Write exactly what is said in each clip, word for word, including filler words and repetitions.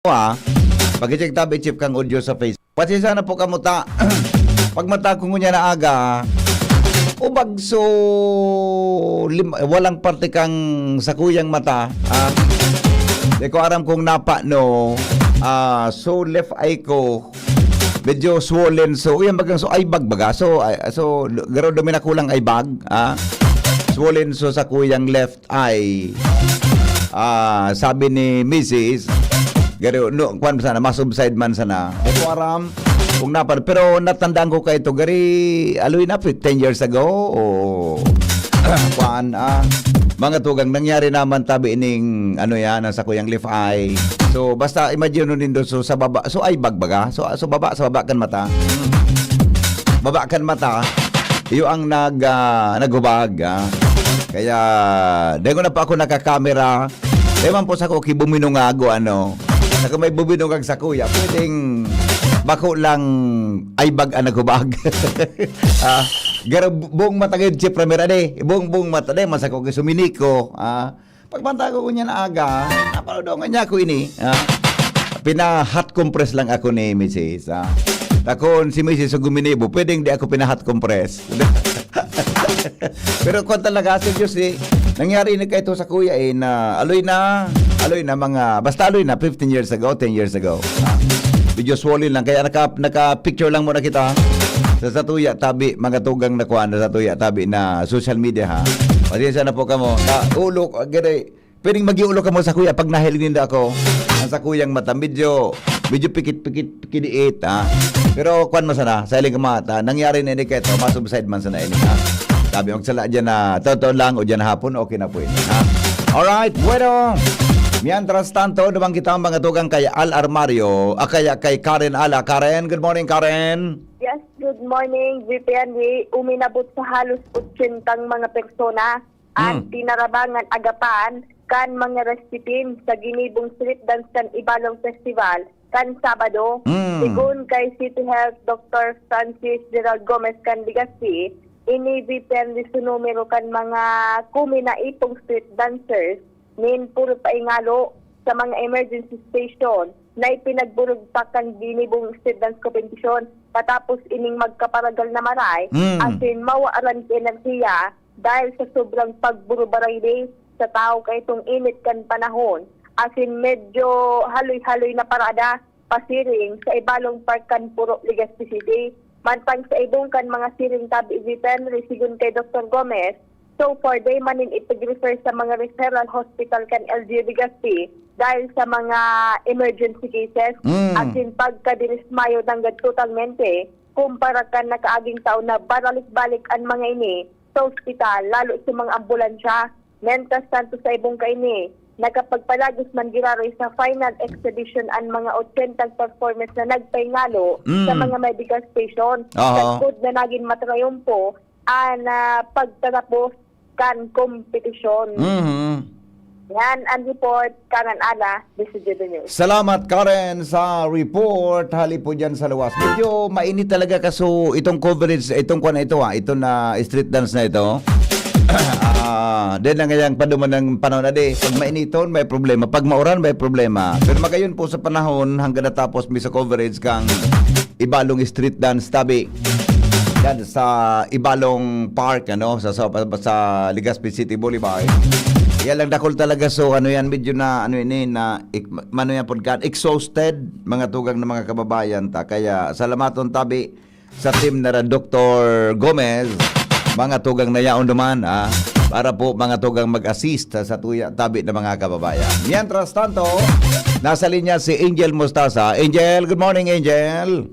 ah. Pag-check tabi, Chief, kang audio sa Facebook. Pasensya na po kamo ta. Pag mata ko ngunyan na aga, ubag so lim-, walang parte kang sakuyang mata. Ah, di ko aram kung napa, no. Ah, so left eye ko, medyo swollen. So, yan bagang so eye bag baga. So, ay, so, garo dumi na kulang eye bag. Ah, swollen so sakuyang left ay, ah, sabi ni Misis, gari, no, kwan sana, masubside man sana. Di ko aram kung napad-, pero natandaan ko kaito, gari, aloy na, fif-, ten years ago, o, kwan, ah, mga tugang, nangyari naman tabi ining, ano yan, ang sakuyang left eye. So, basta imagine nindo, so, sa baba, so, eye bag baga? So, so, baba, sa baba kan mata. Hmm. Baba kan mata. Iyo ang nag, ah, naghubag, ah. Kaya, dai ko na pa ako nakakamera. Dai man po sa ko ki buminungag o ano. Sa kung may buminungag sa kuya, pwedeng bako lang eye bag ang naghubag. Ah, garo bu-, buong mata gayud, Chief Ramir, ade. Buong, buong mata, ade. Masako ki suminiko, ah. Pagmanta ko ngunyan na aga, naparodongan niya ako ini, ah. Pina-hot compress lang ako ni Misis, ah. Takon si Misis sa guminibo, pwedeng di ako pina-hot compress. Pero kwan talaga, seryoso, eh. Nangyari na kaito sa kuya, eh, na aloy na, aloy na mga, basta aloy na, fifteen years ago, ten years ago. Ah, medyo swollen lang, kaya naka, naka-picture lang muna kita sa satuya tabi, mga tugang na kwan, na satuya tabi na social media, ha. Pasensya na po kamo. Sa ulo, gede, pwedeng mag-iulo kamo sa kuya pag nahiling ninda ako. Ang sa kuyang mata, medyo, medyo pikit-pikit, pikidiit, ha. Pero kwan mo sana, sa hiling ko mata, nangyari na ini kaito, masubside man sana ini, ha. Sabi, magsala dyan na, totoo lang, o dyan hapon, okay na po ini, ha. Alright, bueno. Mientras tanto, naman kita ang mga tugang kay Al Armario, ah, kaya kay Karen Ala. Karen, good morning, Karen. Yes, good morning, V P N D. Uminabot sa halos otsentang mga persona an Hmm. tinarabangan agapan kan mga recipients sa ginibong street dance kan Ibalong Festival kan Sabado. Hmm. Sigon kay City Health Doctor Francis Gerald Gomez kan Legazpi, ini V P N D su numero kan mga kumi na ipong street dancers nin puro paingalo sa mga emergency station na ipinagburugpak kan ginibong street dance competition. Patapos ining magkaparagal na maray, Mm. asin mawaran ki enerhiya dahil sa sobrang pagburubarayli sa tawo kaitong init kan panahon, asin medyo haloy-haloy na parada pasiring sa Ibalong Park kan Puro, Legazpi City. Mantang sa ibong kan mga siring tabi, V P N D, sigon kay Doktor Gomez, so far, dai man nin ipag-refer sa mga referral hospital kan L G U Legazpi dahil sa mga emergency cases, Mm. asin pagkadilismayo nanggad totalmente, kumpara kan nakaaging taon na baralik-balik an mga ini sa ospital, lalo sa mga ambulansya. Mientras tanto, sa ibong kaini, nakapagpalagos man giraray sa final exhibition an mga otsentang performers na nagpaingalo Mm. sa mga medical station. Aha. Sagkod na nagin matrayumpo an, ah, pagtatapos kan kompetisyon. Mhm. Yan ang report, Karen Ala, Desiderio News. Salamat, Karen, sa report. Hali po dyan sa luwas. Medyo mainit talaga kaso itong coverage, itong kwan na ito, ah, ito na street dance na ito. Ah, then na ngayang paduman ng panahon na di. Pag mainiton, may problema. Pag mauran, may problema. Pero magayon po sa panahon, hanggang natapos mi sa coverage kang Ibalong street dance tabi. Yan sa Ibalong Park, ano, sa, sa, sa Legazpi City Boulevard. Yan lang dakul talaga. So, ano yan, medyo na, ano yun eh, na, ik-, ano yan, pagka exhausted, mga tugang na mga kababayan ta. Kaya, salamaton tabi sa team na ra Doktor Gomez, mga tugang na yaon naman, ha? Para po, mga tugang mag-assist sa tuya, tabi ng mga kababayan. Mientras tanto, nasa linya si Angel Mostaza. Angel, good morning, Angel.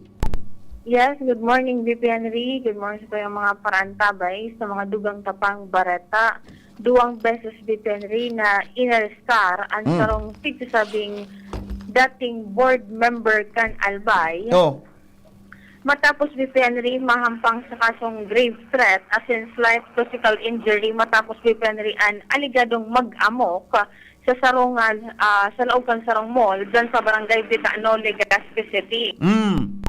Yes, good morning, V P Henry. Good morning sa kayong mga paraantabay, sa mga dugang tapang bareta. Duwang beses, V P Henry, na inarestar ang Hmm. sarong pigsasabing dating board member kan Albay. Oh. Matapos, V P Henry, mahampang sa kasong grave threat, as in slight physical injury, matapos, V P Henry, an aligadong mag-amok sa sarungan, ah, sa laog kan sarong mall, dyan sa Barangay Vitano, Legazpi City. Mm.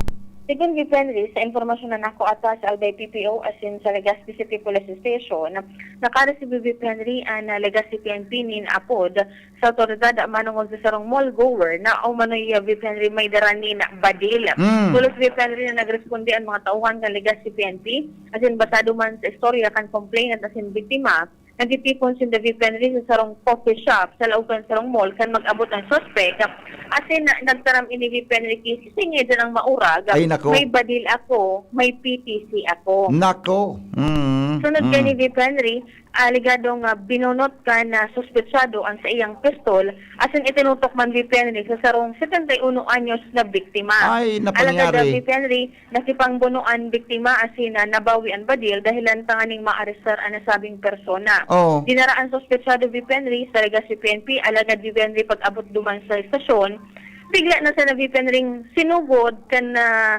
Sigon VP Henry, sa impormasyon na nakuha ta sa Albay P P O asin sa Legazpi City Police Station, nakaresebe VP Henry an, ah, Legazpi P N P nin apod sa awtoridad manongod sa sarong mall goer na umano'y, ah, VP Henry may dara nin badil. Mm. Tolos VP Henry na nagresponde an mga tauhan kan Legazpi P N P, asin basado man sa istorya kan complainant asin biktima, nagtitipon sinda VP Henry sa sarong coffee shop sa laog kan sarong mall kan mag-abot an suspek. Asin na, nagtaram ini VP Henry ki sisingid ang maurag, Ay, nako. "May badil ako, may P T C ako." Nako. Mm, Sunod mm. kani VP Henry, alegado nga binunot kan, ah, suspetsado an sa iyang pistol, asin itinutok man VP Henry sa sarong setenta y uno anyos na biktima. Ay, Alagad, ah, napangyari. VP Henry, nakipangbuno an biktima asin, ah, nabawi an badil dahilan tanganing maarestar an nasabing persona. Oo. Dinara an suspetsado VP Henry sa Legazpi P N P, alagad VP Henry pag-abot duman sa estasyon, bigla na sana VP Henry sinugod kan, ah,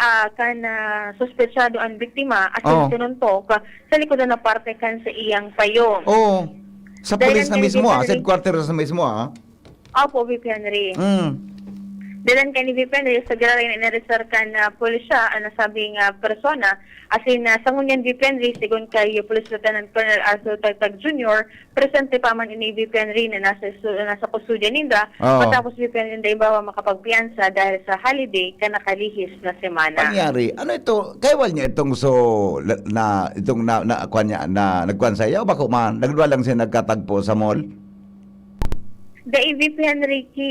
ah, kan, ah, suspetsado an biktima asin Oo. sinuntok, ah, sa likodan na parte kan sa iyang payo. Oo. Sa Dahil pulis ang na mismo, ah. Sa kinikitan ni headquarters na mismo, ah. Opo, VP Henry. Mm. Dalan kani VP Henry, sa giraray na inarestar kan, ah, pulisya an nasabing, ah, persona. Asin, ah, sa ngunyan VP Henry, sigon kay Police Lieutenant Colonel Arthur Tagtag Junior, presente pa man ini VP Henry na nasa su-, nasa kustodya ninda, Oo. matapos VP Henry ninda ibawa makapagpiyansa dahil sa holiday kan nakalihis na semana. Pangyari, ano ito? Kaiwal niya itong so, la-, na, itong na, na, kwan niya, na, nagkwan sa iyo? Bako man, nagduwa lang siya nagkatagpo sa mall? Dai, VP Henry, ki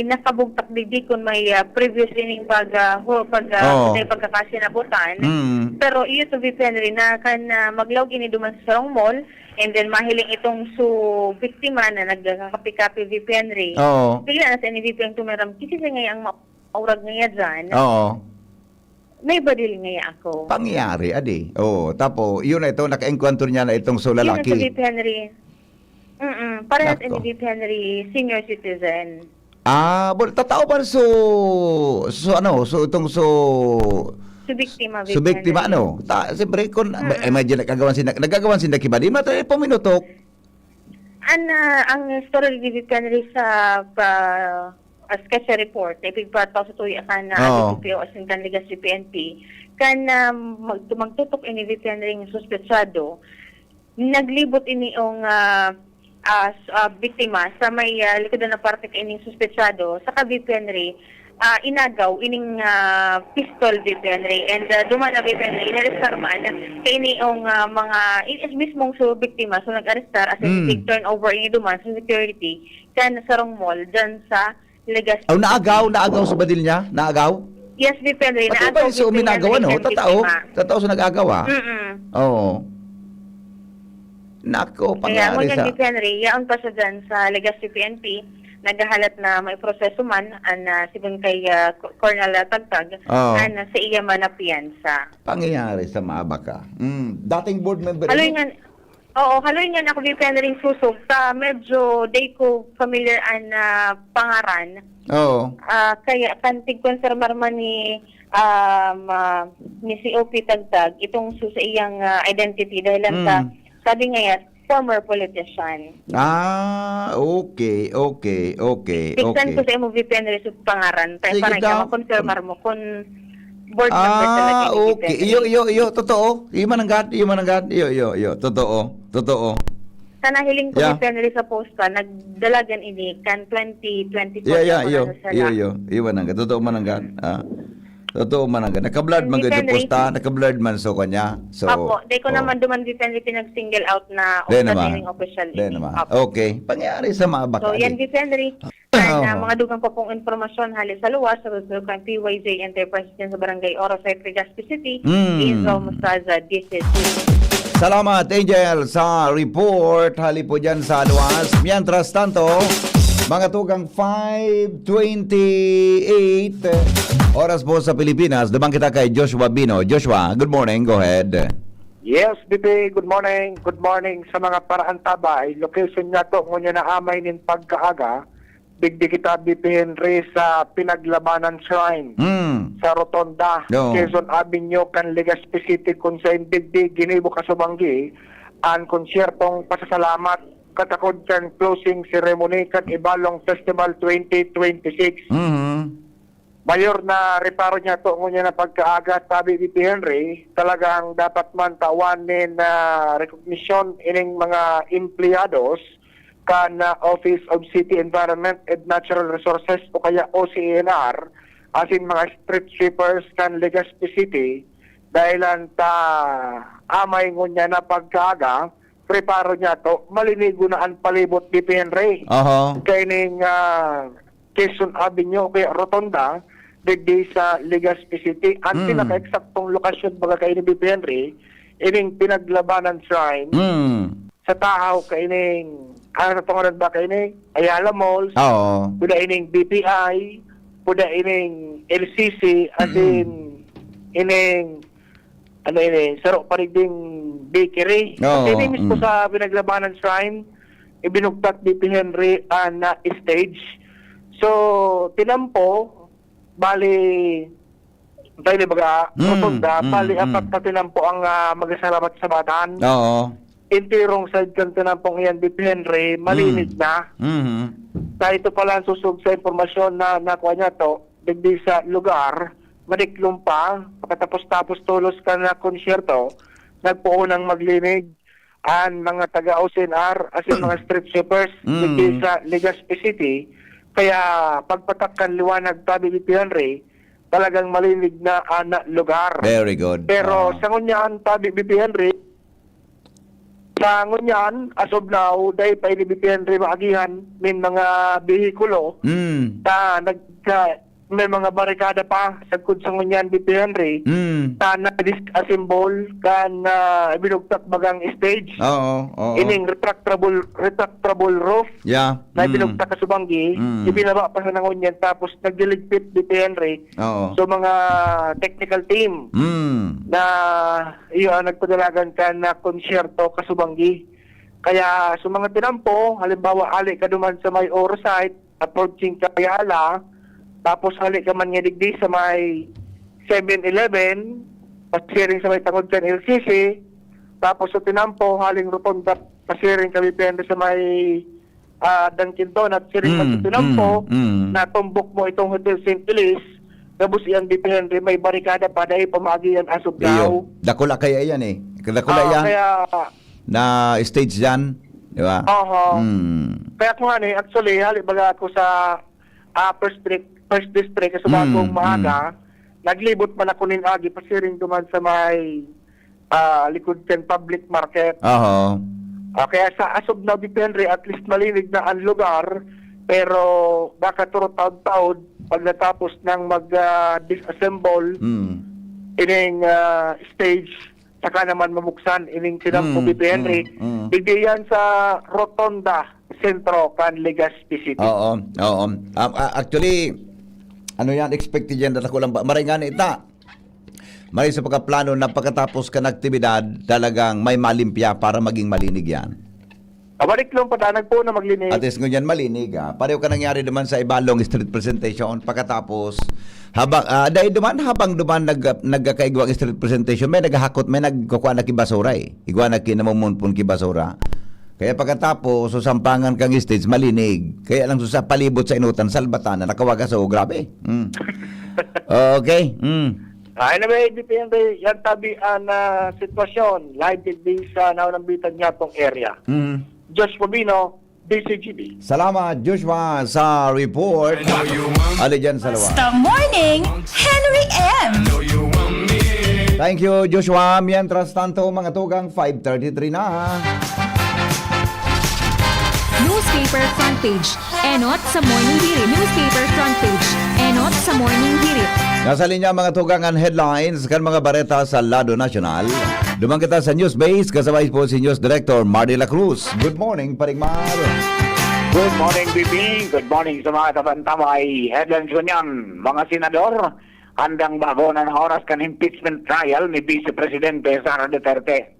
nakabugtak digdi kun may, ah, previous ining pag, ah, hu-, pag, ah, Oo. may pagkakasinabutan. Mm. Pero iyo to, VP Henry, na kan, ah, maglaog ini duman sa sarong mall, and then mahiling itong su biktima na nagkakape-kape, VP Henry. Oo. Bigla na sa ini, VP, ang tumiram, "Kisi ngay ang ma-, maurag ngaya dyan?" Oo. May baril ngaya ako. Pangyayari, adi. Oo, tapo, yun na ito, naka-encounter niya na itong so Yun na lalaki. Si V P Henry. Mm-mm. Parehas Nako. Ni V P Henry, senior citizen. Ah, bul-, tatao ba so, so ano, so itong so So biktima, so biktima, V P Henry. Ano? Ta-, siyempre, kung, Mm-mm. Imagine, nagkagawan sinda, nagkagawan sinda kibali, matay paminutok. An, ah, ang istorya ni V P Henry sa pa, ah, sketch report na ipigpataw sa tuya kan, ah, Oo. D P P O asin kan Legazpi P N P, kan, ah, mag-, magtutok ini V P Henry ang suspetsado, naglibot ini ang, ah, ah, s-, ah, biktima sa may, ah, likod na parte kaining suspetsado, saka V P Henry, ah, inagaw ining, ah, pistol, V P Henry. And, ah, duman na V P Henry, inarestar man kaini ang, ah, mga, i-, mismong so biktima, so nag-arestar, as in, Mm. Turnover ini duman sa security, kan sarong mall, dyan sa Legazpi. Oh, naagaw, naagaw sa badil niya? Naagaw? Yes, V P Henry, Pati naagaw ba yung V P Henry, uminagaw, ano? Tatao? Biktima. Tatao sa nag-agaw, ah? Mm-mm. Oo. Nako, Kaya pangyari ngunyan, sa V P Henry, yaon pa siya dyan sa Legazpi P N P. Naghahalat na may proseso man, an, ah, sigon kay, ah, Co-, Colonel Tagtag, Oo. An, ah, sa iya man na piyansa. Pangyayari sa maabaka. Mm, dating board member Haloy yun? Nga, oo, haloy nga ako, V P Henry, susog ta, medyo di ko familiar an, ah, pangaran. Oo. Ah, kaya kan tig-confirmar man ni, um, ah, ni C O P Tagtag, itong su-, sa iyang, ah, identity, dahil lang sa, Mm. sabi nga yan, former politician. Ah, okay, okay, okay, Tig-send okay. ko sa imo, V P Henry, sa pangaran. Tayo Sige parang daw. Ikaw, makonfirmar mo kung board member Ah, talaga ni okay. V P Henry. Iyo, iyo, iyo, totoo. Iyo mananggad, iyo mananggad. Iyo, iyo, iyo. Totoo, totoo. Sa nahiling ko, Yeah. V P Henry, sa posta, nagdalagan ini kan twenty twenty-four Yeah, yeah, na iyo, mga iyo, sala. Iyo. Iyo mananggad. Totoo mananggad. Ah. Totoo mananggad. Naka-blurred man Hindi, gayud yung Henry. Posta, naka-blurred man so kanya. So, Opo, di ko oh. Naman duman, V P Henry, pinag-single out na Di naman. Official Di ini. Naman. Opo. Okay. Pangyari sa mga So, bakal yan, eh. V P Henry. Ah, And, ah, oo. Mga dugang pa pong impormasyon hali sa luwas, sa Rosal kan P Y J Enterprises dyan sa Barangay Oro, sa Legazpi City, Mm. Israel Mostaza, D C C. Salamat, Angel, sa report. Hali po dyan sa luwas. Mientras tanto, mga tugang five twenty-eight, oras po sa Pilipinas. Duman kita kay Joshua Bino. Joshua, good morning. Go ahead. Yes, B B, good morning. Good morning sa mga paraantabay. Location niya to, ngunyan na amay nin pagkaaga. Digdi kita, B P Henry, sa Pinaglabanan Shrine, Hmm. sa Rotonda, Oo. Quezon Avenue, kan Legazpi City, kung sa indigdi, ginibo kasubanggi, ang konsyertong pasasalamat, katakod kan closing ceremony, kan Ibalong Festival twenty twenty-six. Mhm. Mayor, na reparo niya to ngunyan na pagkaaga, tabi ni P. Henry, talagang dapat man tawan nin, ah, recognition ining mga empleyados kan, ah, Office of City Environment and Natural Resources o kaya O C E N R, asin mga street sweepers kan Legazpi City, dahilan ta amay ngunyan na pagkaaga, preparo niya to, malinigo na an palibot ni P. Henry. Oho. Kaining, ah, Quezon Avenue, kaya Rotonda, digdi sa Legazpi City. Ang Mm. pinaka-eksaktong lokasyon, baga, kaini ni P. Henry, ining Pinaglabanan Shrine Mm. sa tahaw kaining, ano, sa pangalan ba kaini? Ayala Malls, Oo. pwede ining B P I, pwede ining L C C, as Mm. in, ining ano ini, saro pa rin ding bakery. Oo, Kasi ini mismo mm. sa Pinaglabanan Shrine, ibinugtak ni P. Henry an, ah, stage. So, tinampo, bali, tayo ni baga, Mm, rotonda, mm, bali, mm. apat na tinampo ang, ah, magasalamat sa batan. Oo. Entirong side kan tinampong iyan ni P. Henry, malinig Mm. na. Mhm. Sa ito pala ang susog sa impormasyon na nakuha niya to, digdi sa lugar, madiklom pa, pagkatapos-tapos tolos kan na konsyerto, nagpoon ang maglinig an mga taga-O C N R, as in mga street sweepers, Mm. digdi sa Legazpi City. Kaya pagpatak kan liwanag, tabi ni P. Henry, talagang malinig na an lugar. Very good. Pero Oo. sa ngunyan, tabi ni P. Henry, sa ngunyan, as of now, dai pa ini ni P. Henry maagihan nin mga behikulo Mm. na nagka-, may mga barikada pa sagkod sa ngunyan ni P. Henry Mm. na nag-disassemble kan, ah, ibinugtak bagang stage. Oo, oo. Ining retractable, retractable roof Yeah. na Mm. ibinugtak sa Subanggi, Mm. ibinaba pa sa ngunyan, tapos nagliligpit ni P. Henry. Oo. So, mga technical team Mm. na iyo ang nagpadalagan kan na konsyerto kasubanggi. Kaya sa mga tinampo, halimbawa, ali ka duman sa may Oro site, approaching ka Ayala, tapos ali ka man nga digdi sa may seven eleven, pasiring sa may tangod kan L C C, tapos sa tinampo, haling Rotonda, pasiring ka depende sa may, ah, Dunkin Donut, siring man sa Mm, tinampo, mm, mm. natumbok mo itong Hotel Saint Elias, tapos iyang depende, may barikada pa, dahil pamagi yan as of Iyo. now. Dakula kaya yan eh. Dakula Ah, yan kaya na stage dyan, di ba? Oho. Mm. Kaya kung ano eh, actually, hali baga ako sa, ah, first district, first district, sa Mm, bagong mm. maaga, naglibot man ako nin agi, pasiring duman sa may, ah, likod kan public market. Oho. Ah, kaya sa as of now, depende, at least malinig na ang lugar, pero baka turo taod-taod, pag natapos ng mag, ah, disassemble, Mm. ining, ah, stage, saka naman mabuksan ining sinang Mm, Movie P N R. mm, mm. Digdi yan sa Rotonda, sentro kan Legazpi City. Oo, oo. Um, a-, actually, ano yan, expected yan, dako lang ba? Maray nga na ita. Maray sa pagkaplano na pagkatapos kan aktibidad, talagang may malimpya para maging malinig yan. Kabalik lang pa, nagpo na maglinis. At least ngunyan malinig, ah. Pareho ka nangyari naman sa iba, long street presentation. Pagkatapos, habang, ah, dahil duman, habang duman nag-, nagkakaigwa ang street presentation, may naghahakot, may nagkukuha na ki basura eh. Igwa na ki namumunpon ki basura. Kaya pagkatapos, susampangan kang stage, malinig. Kaya lang sa palibot sa inutan, salbatan na nakawaga sa, oh, grabe. Mm. Okay. Mm. Ah, anyway, depende yan tabi ang, ah, sitwasyon. Live din sa naunambitan niya pong area. Mm. Josh Pabino, D C G B. Salamat, Joshua, sa report. Ali dyan sa luwa. Basta Morning, Henry M. Thank you, Joshua. Mientras tanto, mga tugang, five thirty-three na. Newspaper front page. Enot sa Morning Hirit. Newspaper front page. Enot sa Morning Hirit. Nasa linya, mga tugang, ang headlines kan mga bareta sa lado nasyonal. Duman kita sa News Base, kasabay po si News Director Mardy La Cruz. Good morning, Paring Mar. Good morning, B B. Good morning sa mga kabantamay. Headlines ko niyan, mga senador, handang bago na oras kan impeachment trial ni Vice Presidente Sara Duterte.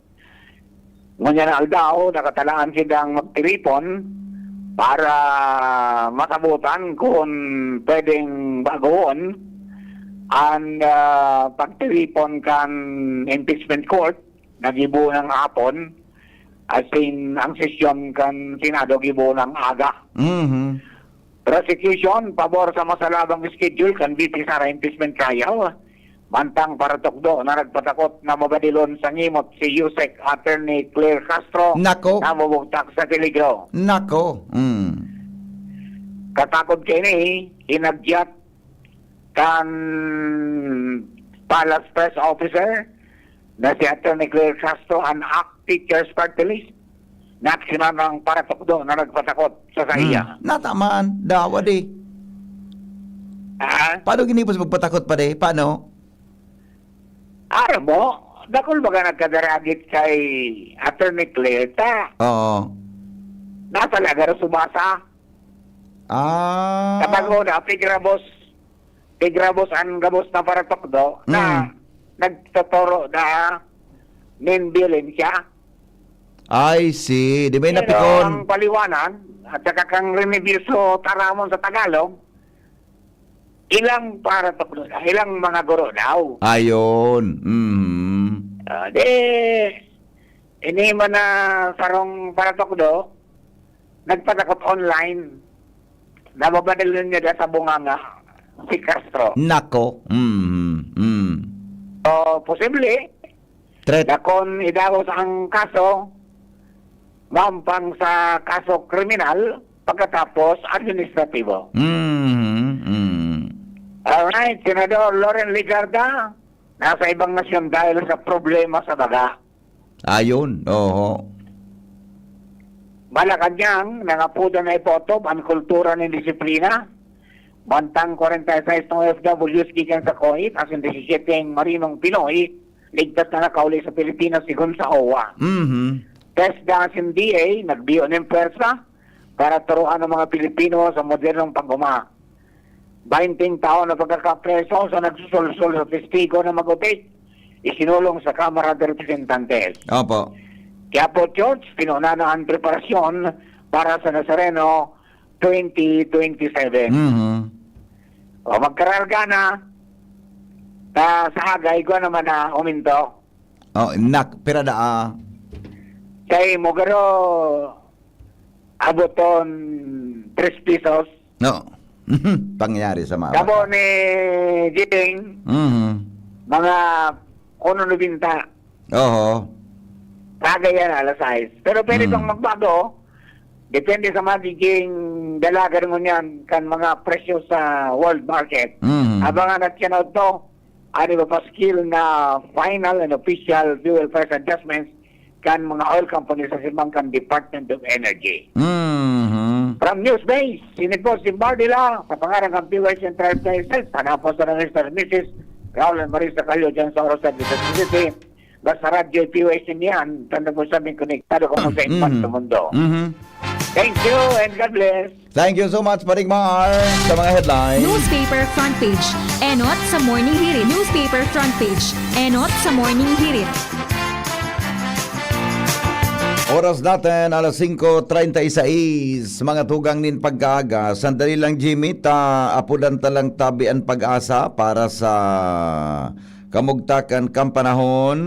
Ngunyan na aldaw, nakatalaan silang magtiripon para masabutan kung pwedeng bagoon ang, ah, pagtiripon kan impeachment court na gibo ng hapon, as in, ang sesyon kan Senado gibo ng aga. Mhm. Prosecution, pabor sa masalabang schedule kan V P Sara impeachment trial. Mantang paratukdo na nagpatakot na mabadilon sa ngimot si Usec Attorney Claire Castro Nako. na mabugtak sa peligro. Nako. Mm. Katakod kaini, hinagyat kan Palace Press Officer na si Attorney Claire Castro, an ACT Teachers Party List, na aksyonan ang paratukdo na nagpatakot sa saiya. Hmm. Nataman, dawa di. Ah? Paano ginibos magpatakot pa di? Paano? Aram mo, dakul baga nagkadaragit kay Attorney Claire ta. Oo. Nasa lagar sumasa. Ah. Kapag una, pigrabos, pigrabos ang gabos na paratukdo na Mm. nagtuturo na nin biyolensya. I see. Di ba yung Pero napikon? ang paliwanan, at saka kang Rene Bierzo Taramon sa Tagalog, ilang paratukdo, ilang mga guro daw. Ayun. Mhm. Ah, di, ini man na sarong paratukdo, nagpatakot online. Nababadal niya sa bunganga si Castro. Nako. Mhm. Mm. So, posible, Threat. Dakon idagos ang kaso, mampang sa kaso kriminal, pagkatapos administratibo. Mhm, mhm. Alright, Senador Loren Legarda, nasa ibang nasyon dahil sa problema sa daga. Ayun, oho. Malacañang, nangapodan na ipotob ang kultura nin disiplina. Mantang kwarenta y seis na O F Ws gikan sa Kuwait, asin disisiyete marinong Pinoy, ligtas na nakauli sa Pilipinas, sigon sa O W A. Mhm. TESDA asin D A, nagbiyo nin pwersa para turuan ang mga Pilipino sa modernong pag-uma. Bainting taon na pagkakapreso sa nagsusulsol sa testigo na magupit, isinulong sa Kamara de Representantes. Opo. Quiapo Church, pinuna na ang preparasyon para sa Nazareno twenty twenty-seven. Mhm. O, magkararga na, ta sa aga, igwa naman na uminto. Oh, nak, pira da, ah? Kay mo garo, aboton tres pesos. No. Pangyayari sa mga Gabo bata. ni Jing, Mhm. mga uno nobenta. Oho. Kagaya na, alas sais. Pero pwede Mm. pang magbago, depende sa magiging dalagan mo niyan kan mga presyo sa world market. Mhm. Abangan at yan to, ano ba pa skill na final and official fuel price adjustments kan mga oil companies sa simang kan Department of Energy. Mhm. From Newsbase, ini po si Bardila, sa pangaran ng P Y Central Places, hanapos na ng Mister and Missus Raul and Marisa Callo dyan sa Oro City. Basta radyo, P Y S N yan. Tanda mo sa amin, konektado ka mo sa Mm. iba sa mundo. Mhm. Thank you and God bless. Thank you so much, Paring Mar, sa mga headlines. Newspaper front page. Enot sa Morning Hirit. Newspaper front page. Enot sa Morning Hirit. Oras natin, alas singko treinta y seis. Mga tugang nin pag-aaga, sandali lang, Jimmy, ta apudan ta lang tabi an pag-asa para sa kamugtakan kan panahon.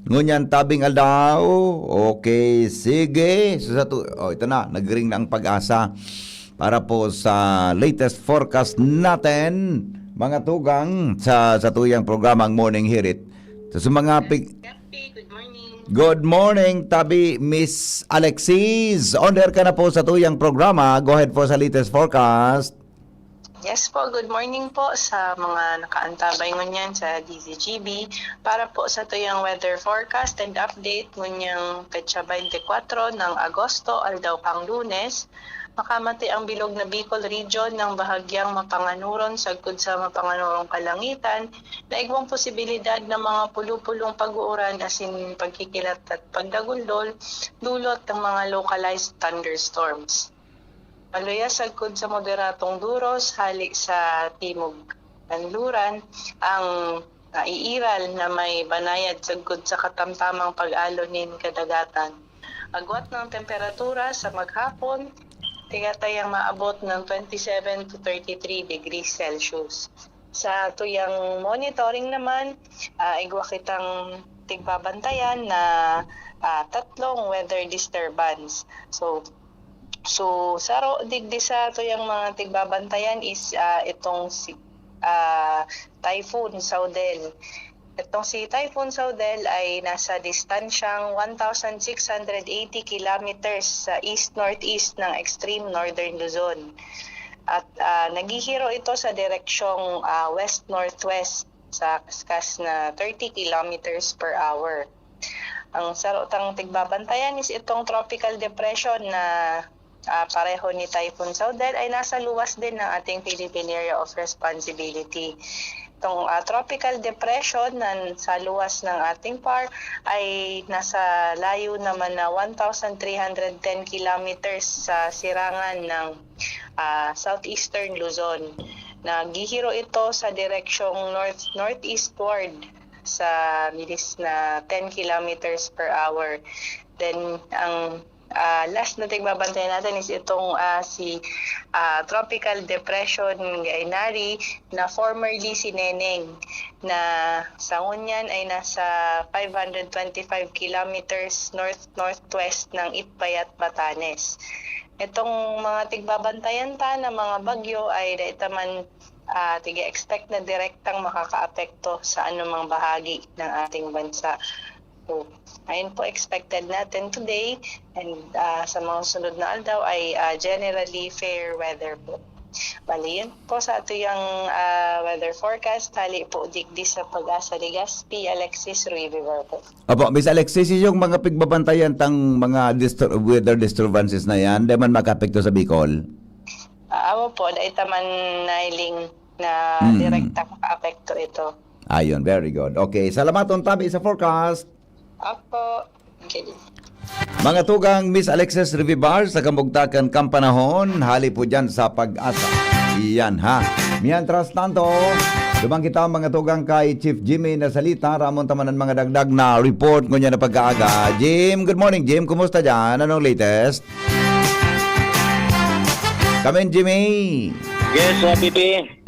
Ngunyan tabing aldaw. Okay, sige. So, sa tu-, oh, ito na, nagring na ang pag-asa para po sa latest forecast natin, mga tugang, sa, sa tuyang programang Morning Hirit. So, sa mga pig- Good morning. Good morning, tabi, Miss Alexis. On air ka na po sa tuyang programa. Go ahead po sa latest forecast. Yes po, good morning po sa mga nakaantabay ngunyan sa D Z G B. Para po sa tuyang weather forecast and update, ngunyang petsa twenty-four ng Agosto, aldaw kang Lunes, makamati ang bilog na Bicol Region ng bahagyang mapanganuron sagkod sa mapanganurong kalangitan na igwang posibilidad ng mga pulupulong pag-uuran asin pagkikilat at pagdagundol, dulot ng mga localized thunderstorms. Maluya sagkod sa moderatong duros hale sa timog kanluran ang naiiral na may banayad sagkod sa katamtamang pag-alo nin kadagatan. Agwat ng temperatura sa maghapon, tigatayang maabot ng twenty-seven to thirty-three degrees Celsius. Sa tuyang monitoring naman, ah, igwa kitang tigbabantayan na, ah, tatlong weather disturbance. So, So, saro digdi sa tuyang mga tigbabantayan is, ah, itong si, ah, Typhoon Saudel. Itong si Typhoon Saudel ay nasa distansyang one thousand six hundred eighty kilometers sa east-northeast ng extreme northern Luzon. At, ah, naghihiro ito sa direksyong, ah, west-northwest sa kaskas na thirty kilometers per hour. Ang saro tang tigbabantayan is itong tropical depression na, ah, pareho ni Typhoon Saudel ay nasa luwas din ng ating Philippine Area of Responsibility. Itong, ah, tropical depression na sa luwas ng ating par ay nasa layo naman na one thousand three hundred ten kilometers sa sirangan ng, ah, southeastern Luzon. Naghihiro ito sa direksyong north-northeastward sa bilis na ten kilometers per hour. Then, ang, ah, last na tigbabantayan natin is itong, ah, si, ah, Tropical Depression Gainari na formerly si Neneng, na sa ngunyan ay nasa five hundred twenty-five kilometers north-northwest ng Itbayat, Batanes. Itong mga tigbabantayan ta na mga bagyo ay dai ta man, ah, tig-expect na direktang makakaapekto sa anumang bahagi ng ating bansa. So, ayun po expected natin today, and, ah, sa mga sunod na aldaw ay, ah, generally fair weather po. Bali, yun po sa atuyang, ah, weather forecast. Hali po digdi sa Pag-asa Legazpi, Alexis Ruibibar po. Opo, Miss Alexis, yung mga pigbabantayan tang mga distur-, weather disturbances na yan, di man makaapekto sa Bicol? Ah, awa po, dai ta man nahiling na Hmm. direkta makaapekto ito. Ayun, very good. Okay, salamat, tabi sa forecast. Opo. Okay. Mga tugang Miss Alexis Revivar, sa kamugtakan kan panahon, hali po dyan sa Pag-asa. Iyan, ha. Mientras tanto, duman kita, mga tugang, kay Chief Jimmy na salita, ramon ta man an mga dagdag na report ngunyan na pagkaaga. Jim, good morning, Jim. Kumusta dyan? Anong latest? Kamin, Jimmy. Yes, uh, P P.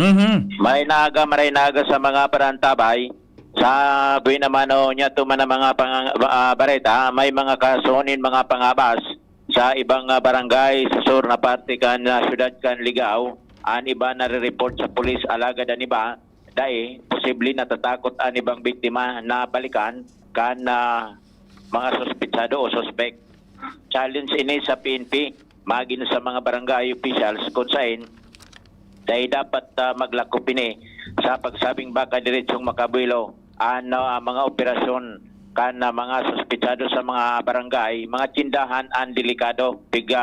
Mhm. Maray na aga, maray na aga sa mga parantabay. Sa buhay naman, o, niya tuman ang mga pang-, ah, bareta, may mga kaso nin mga pangabas sa ibang, ah, barangay sa sur na parte kan, ah, siyudad kan Ligao. An iba nare-report sa pulis, alagad an iba, dai, posible natatakot an ibang biktima na balikan kan, ah, mga suspetsado o suspek. Challenge ini sa P N P, magin sa mga barangay officials, kung sain dai dapat, ah, maglakop ini sa pagsabing baka diretsong makabuelo an, ah, mga operasyon kan, ah, mga suspetsado sa mga barangay, mga tindahan an delikado. Piga,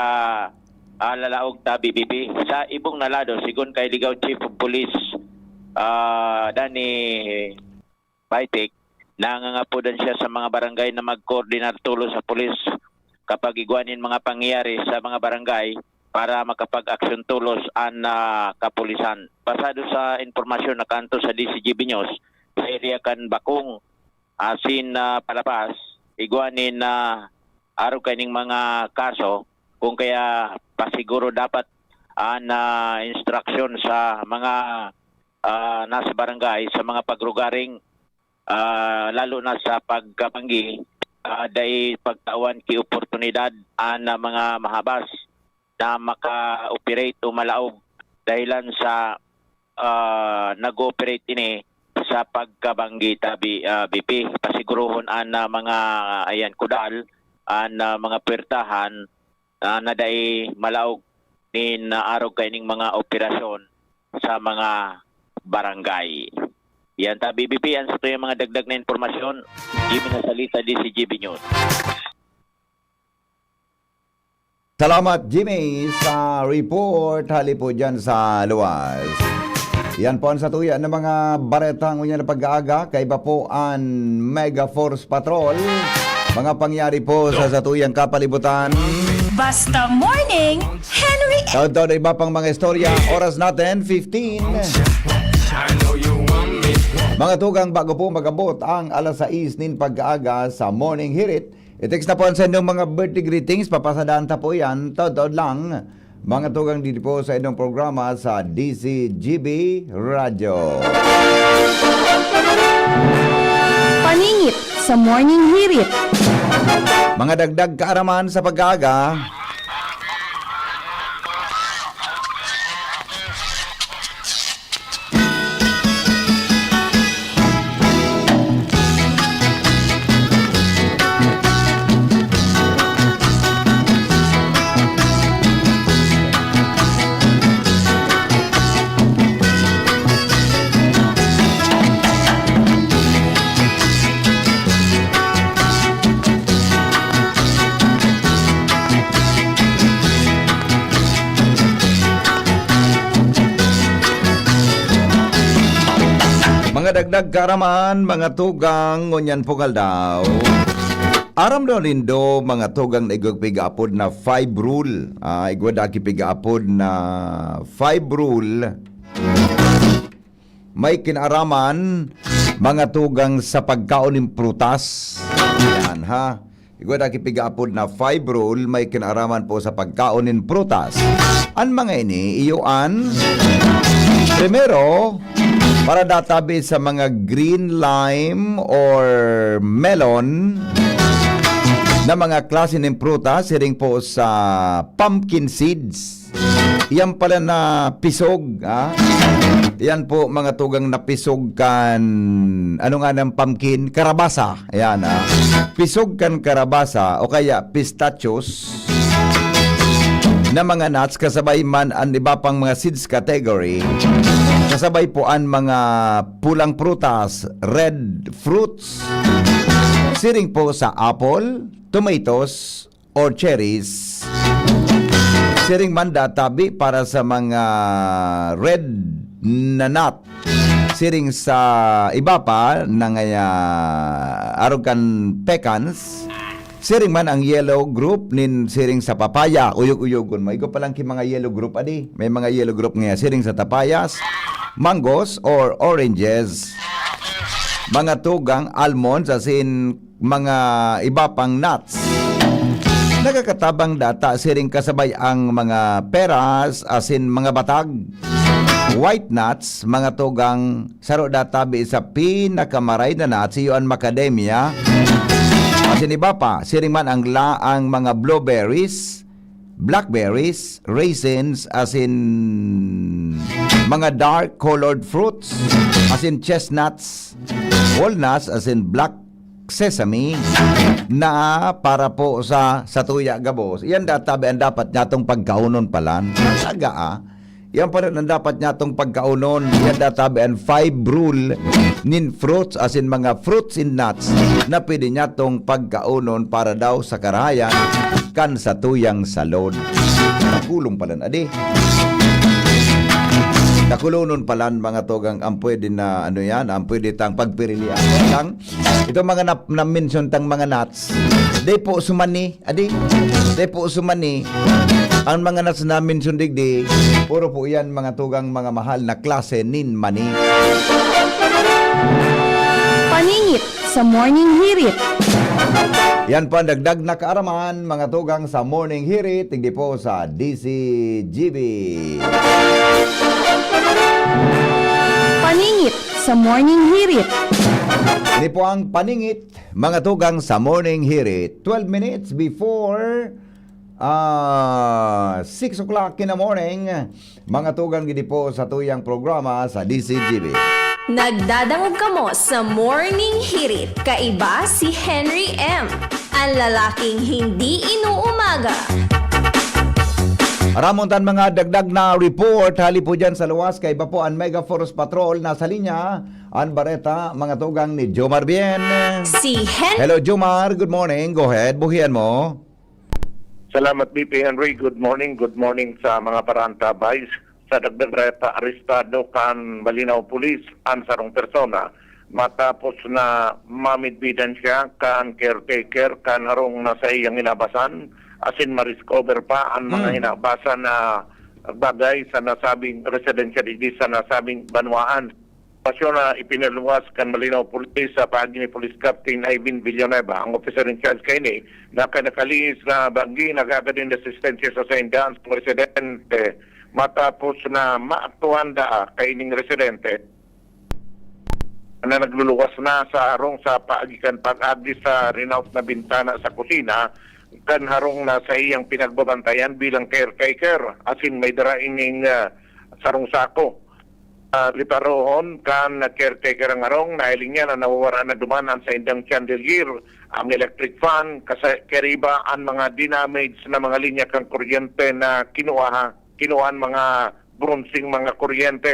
ah, lalaog ta, B B P. Sa ibong na lado, sigon kay Ligao Chief of Police, ah, Danny Baitik, nangangapodan siya sa mga barangay na magkoordinar tolos sa pulis kapag igwa nin mga pangyayari sa mga barangay para makapag-aksyon tolos an, ah, kapulisan. Basado sa impormasyon na kanto sa D C G B News, sa area kan Bakong, asin, ah, Palabas, igwa nin, ah, arog kaining mga kaso, kung kaya pasiguro dapat an, ah, instruction sa mga, ah, nasa barangay, sa mga pagrugaring, ah, lalo na sa pagkabanggi, ah, dai pagtawan ki oportunidad an, ah, mga mahabas na maka-operate o malaog dahilan sa, ah, nag-ooperate ini sa pagkabanggi tabi, ah, B P. Pasigurohon an, ah, mga, ayan, kudal, an, ah, mga puwertahan, ah, na dai malaog nin, ah, arog kaining mga operasyon sa mga barangay. Yan ta, B B P, an satuyang mga dagdag na impormasyon. Jimmy na salita, D C G B News. Salamat, Jimmy, sa report. Hali po dyan sa luwas. Yan po an satuya ng mga bareta ngunyan na pag-aaga. Kaiba po an Mega Force Patrol. Mga pangyari po sa satuyang kapalibutan. Basta Morning, Henry. Taod-taod iba pang mga istorya. Oras natin, fifteen. Mga tugang, bago po mag-abot ang alas sais nin pag-aaga sa Morning Hirit, i-text na po ang sa inyong mga birthday greetings. Papasadaan ta po yan, taod-taod lang. Mga tugang, dito po sa inyong programa sa D C G B Radyo. Paningit sa Morning Hirit. Mga dagdag kaaraman sa pag-aaga. Mga dagdag kaaraman, mga tugang, ngunyan pong aldaw. Aram daw nindo, mga tugang, na igwa pigaapod na five rule. Ah, igwa da ki pigaapod na five rule. May kinaaraman, mga tugang, sa pagkaon nin prutas. Yan, ha? Igwa da ki pigaapod na five rule, may kinaaraman po sa pagkaon nin prutas. An mga ini, iyo an, primero, para databi sa mga green lime or melon na mga klase nin prutas, siring po sa pumpkin seeds. Iyan pala na pisog, ha? Iyan po, mga tugang, na pisog kan, ano nga ng pumpkin? Karabasa. Ayan, ha? Pisog kan karabasa o kaya pistachios na mga nuts, kasabay man an iba pang mga seeds category. Kasabay po an mga pulang prutas, red fruits. Siring po sa apple, tomatoes, or cherries. Siring man databi para sa mga red na nut. Siring sa iba pa na ngaya arog kan pecans. Siring man ang yellow group nin siring sa papaya. Uyog-uyogon mo. Igwa pa lang ki mga yellow group, adi. May mga yellow group ngaya siring sa tapayas, mangoes, or oranges. Mga tugang, almonds, asin mga iba pang nuts. Nagkakatabang data siring kasabay ang mga peras asin mga batag. White nuts, mga tugang, saro databi sa pinakamaray na nuts, iyo an macadamia. Asin iba pa, siring man ang la-, ang mga blueberries, blackberries, raisins, asin mga dark colored fruits, asin chestnuts, walnuts, asin black sesame na para po sa, sa tuya gabos. Iyan databi ang dapat nyatong pagkaonon palan. Saga, ah. Iyan pa rin ang dapat nyatong pagkaonon. Iyan databi ang five rule nin fruits, asin mga fruits and nuts na pwede nyatong pagkaonon para daw sa karahayan kan sa tuyang salod. Nakulong palan, adi. Nakulonon palan, mga tugang, ang pwede na, ano yan, ang pwede tang pagpirilian. Tang, itong mga nap-, na-mention tang mga nuts, di po sumani, adi, di po sumani. Ang mga nuts na mention digdi, puro po yan, mga tugang, mga mahal na klase nin mani. Paningit sa Morning Hirit. Yan po ang dagdag na kaaraman, mga tugang, sa Morning Hirit, digdi po sa D C G B. Paningit sa Morning Hirit. Ini po ang paningit, mga tugang, sa Morning Hirit. Twelve minutes before, ah, six o'clock in the morning, mga tugang, gidi po sa tuyang programa sa D C G B. Nagdadangog kamo sa Morning Hirit. Kaiba si Henry M, ang lalaking hindi inuumaga. Aramon tan mga dagdag na report hali po dyan sa luwas. Kaiba po ang Mega Force Patrol. Nasa linya ang bareta, mga tugang, ni Jomar Bien. Si Hen- Hello, Jomar. Good morning. Go ahead. Buhian mo. Salamat, B P Henry. Good morning. Good morning sa mga paraantabay. Sa dagdag bareta, arestado kan Malinao Police ang sarong persona matapos na mamidbidan siya kan caretaker kan harong na saiyang hinabasan, asin ma-discover pa ang mga Hmm. hinabasan na bagay sa nasabing residensya digdi sa nasabing banwaan. Pasyon na ipinaluwas kan Malinao Police sa paagi ni Police Captain Ivan Villanueva, ang officer in charge kaini, na kan nakalihis na banggi nagagad nin asistensya sa saindang residente matapos na maaktuhan daa kaining residente na nagluluwas na sa harong sa paagi kan pag-agi sa rinaot na bintana sa kusina kan harong na saiyang pinagbabantayan bilang caretaker, asin may dara ining, ah, sarong sako. Ah, liparohon kan caretaker ang harong, nahiling niya na nawawara na duman ang saindang chandelier, ang electric fan, kasa-, kariba ang mga dinamage na mga linya kan kuryente na kinuha, kinuha ang mga bronseng mga kuryente.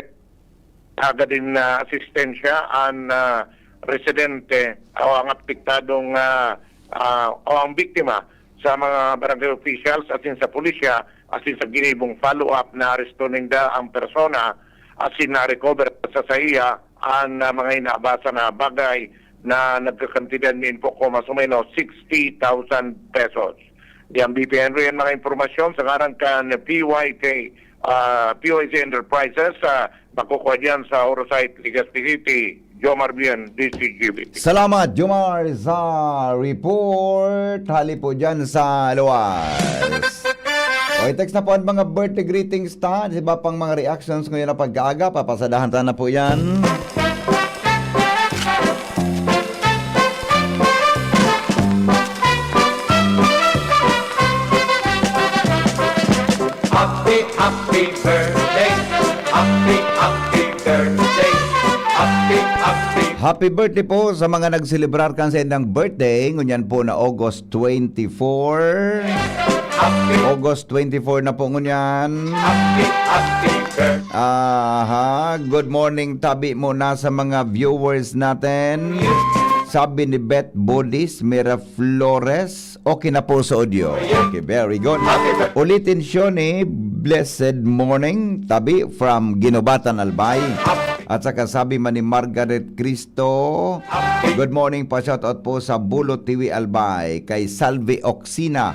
Agad din na asistensya ang, ah, residente o ang apektadong, ah, ah, o ang biktima sa mga barangay officials asin sa pulisya, asin sa ginibong follow-up na aresto ninda ang persona asin na-recover sa saiya Ang, ah, mga inabasa na bagay na nagkakantidad nin poco, mas o menos sixty thousand pesos. Di ang B P N rin mga impormasyon sa ngaran kan P Y K, ah, P Y C Enterprises, ah, makukuha diyan sa Orosite, Legazpi City. Jomar Bien, D C G B T. Salamat, Jomar, sa report. Hali po dyan sa luwas. O, i-text na po ang mga birthday greetings ta. Sa iba pang mga reactions ngayon na pagkaaga, papasadahan ta na po yan. Happy, happy birthday. Happy, happy birthday. Happy, happy. Happy birthday po sa mga nagselebrar kan sa indang birthday. Ngunyan po na August twenty-four. Happy. August twenty-four na po ngunyan. Happy, happy birthday. Aha, good morning tabi muna sa mga viewers natin. Sabi ni Beth Bodis Miraflores, okay na po sa audio. Okay, very good. Ulitin, Shoni, blessed morning, tabi from Ginobatan, Albay. At saka sabi man ni Margaret Cristo, good morning, pa-shoutout po sa Bulo, Tiwi, Albay, kay Salvi Oxina.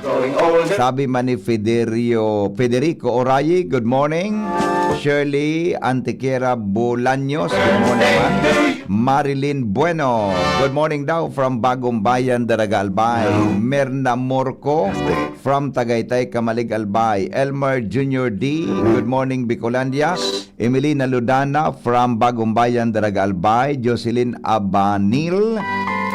Sabi man ni Federio, Federico Orayi, good morning. Shirley Antiquera Bolaños, good morning man. Marilyn Bueno, good morning daw from Bagong Bayan, Daraga, Albay. Merna Morco from Tagaytay, Camalig, Albay. Elmer Junior D, good morning, Bicolandia. Emelina Ludana from Bagong Bayan, Daraga, Albay. Jocelyn Abanil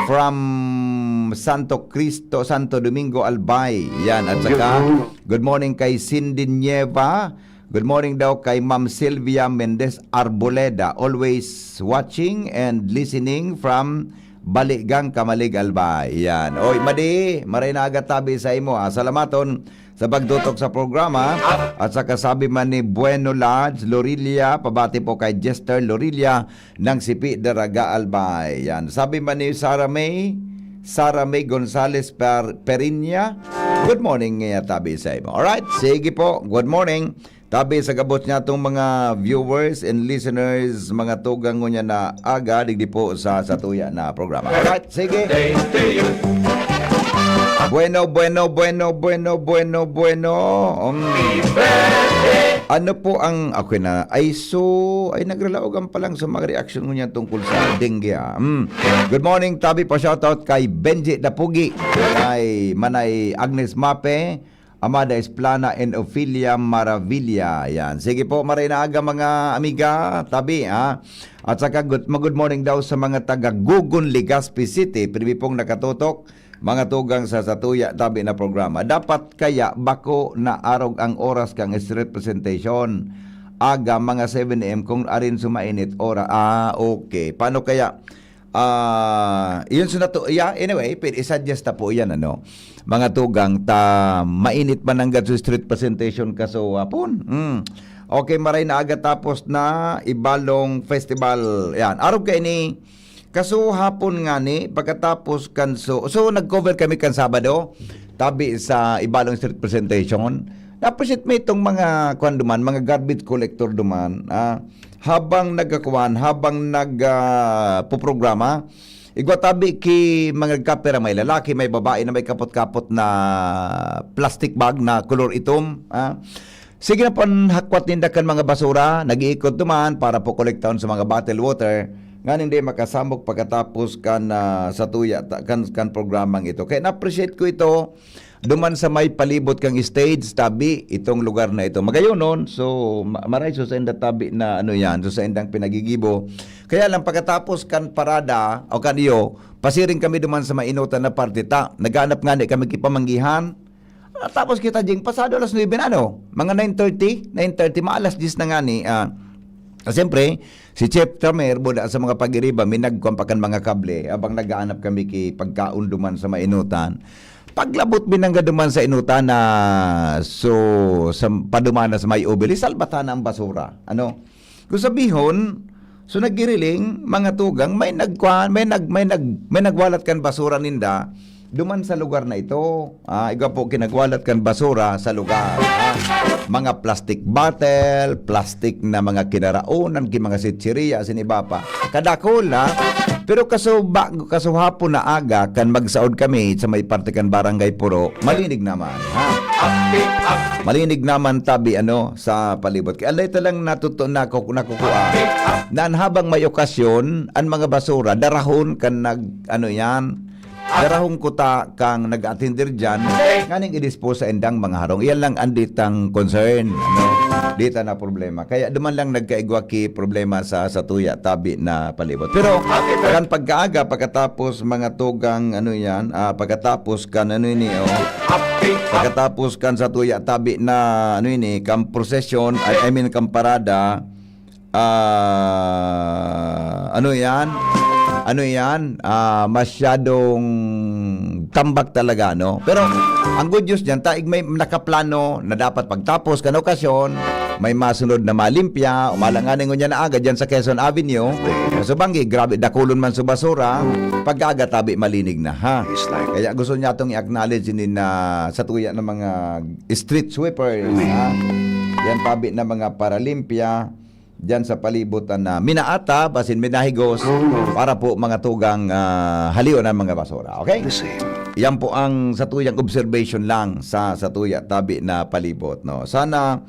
from Santo Cristo, Santo Domingo, Albay. Yan, at saka, good morning kay Cindy Nieva. Good morning daw kay Ma'am Sylvia Mendez Arboleda. Always watching and listening from Baligang, Camalig, Albay. Yan. Oy, Madi, maray na aga tabi sa imo, ha. Salamaton sa pagtutok sa programa. At sa kasabi man ni Bueno Lads Lorilla, pabati po kay Jester Lorilla ng Sipi, Daraga, Albay. Yan. Sabi man ni Sarah May, Sarah May Gonzales Per-, Periña, good morning, eh, tabi sa imo. Alright, sige po. Good morning. Tabi sa gabos niya itong mga viewers and listeners, mga tugang ngunyan na aga, digdi po sa satuya na programa. Alright, sige. Bueno, bueno, bueno, bueno, bueno, bueno. Um, ano po ang, okay na, ay so, ay nagralaogan pa lang sa mga reaksyon ngunyan tungkol sa dengue, ah. Mm. Good morning, tabi pa shoutout kay Benji Dapugi, kay Manay Agnes Mape, Amada Esplana and Ophelia Maravilla. Yan. Sige po, maray na aga, mga amiga, tabi, ha? At saka good, mag-good morning daw sa mga taga Gugon, Legazpi City. Pirmi pong nakatutok, mga tugang sa satuya tabi na programa. Dapat kaya bako na arog ang oras kang street presentation? Aga, mga seven a m kung arin sumainit ora. Ah, okay. Paano kaya? Ah, yun sa nato, yeah, anyway, pwede i-suggest ta po yan, ano. Mga tugang, ta mainit man nanggad sa street presentation kaso hapon. Mm. Okay, maray na aga tapos na Ibalong Festival. Yan, arog kaini, kaso hapon ngani, pagkatapos kan so, so nag-cover kami kan Sabado, tabi sa Ibalong Street Presentation. Na-appreciate mo itong mga, kwan duman, mga garbage collector duman, ah, habang nagkakuan, habang nag, ah, puprograma, igwa tabi ki mga nagkapira, may lalaki, may babae na may kapot-kapot na plastic bag na kolor itom, ah. Sige na pon hakwat ninda kan mga basura, nag-iikot duman para po kolektahon sa mga bottle water, nganing di makasamok pagkatapos kan, ah, satuya ta-, kan, kan programang ito. Kaya na-appreciate ko ito, duman sa may palibot kang stage, tabi, itong lugar na ito. Magayonon, so, ma-, maray so sa inda tabi na ano yan, so sa indang pinagigibo. Kaya lang pagkatapos kan parada, o kan iyo, pasiring kami duman sa may inutan na parte ta. Naghanap nga ni kami kipamanggihan. Ah, tapos kita ding pasado alas nuebe na, ano? Mga nine thirty, nine thirty, maalas diyes na nga ni, ah, ah, siyempre, si Chef Tamer, buda sa mga pag-iriba, may nagkuhan pa kan mga kable, abang naghahanap kami ki pagkaon duman sa may inutan. Paglabot binangga duman sa inutan na, so, sa, padumana sa may obelis, salbatan na ang basura. Ano? Kung sabihon, so, nagiriling, mga tugang, may nagkuhan, may nag-, may nag-, may nagwalat kan basura ninda, duman sa lugar na ito. Ah, igwa po kinagwalat kan basura sa lugar. Ah. mga plastic bottle, plastic na mga kinaraonan, ki mga sitsiriya, asin iba pa. Kadakul, ha? Pero kaso ba, kaso hapon na aga, kan magsaod kami sa may parte kan Barangay Puro, malinig naman, ha? Malinig naman tabi, ano, sa palibot. Kaya alay talang natuto na, nakukuha na habang may okasyon, ang mga basura, darahon kan nag, ano yan, darahon kuta kang nag-atender dyan, nganing i-dispose sa indang mga harong. Iyan lang ang ditang concern, ano? Dita na problema. Kaya duman lang nagkaigwa ki problema sa, sa tuya, tabi na palibot. Pero, kan pagkaaga, pagkatapos mga tugang, ano yan, ah, pagkatapos kan, ano ini, oh, pagkatapos kan sa tuya, tabi na, ano ini, kang prosesyon, I, I mean, kang parada, ah, ano yan? Ano yan? Ah, masyadong tambak talaga, no? Pero, ang good news dyan, taig may nakaplano na dapat pagtapos kan okasyon, may masunod na malimpya, umalanganing ngunyan na aga dyan sa Quezon Avenue. Sa Banggi, grabe, dakulon man sa basura. Pag-aga, tabi, malinig na, ha? Kaya gusto niya itong i-acknowledge ni na sa tuya ng mga street sweepers, ha? Yan, tabi, na mga paralimpya dyan sa palibutan na minaata, basin minahigos para po mga tugang, ah, halion ang mga basura. Okay? Yan po ang sa tuyang observation lang sa, sa tuya tabi na palibot, no? Sana,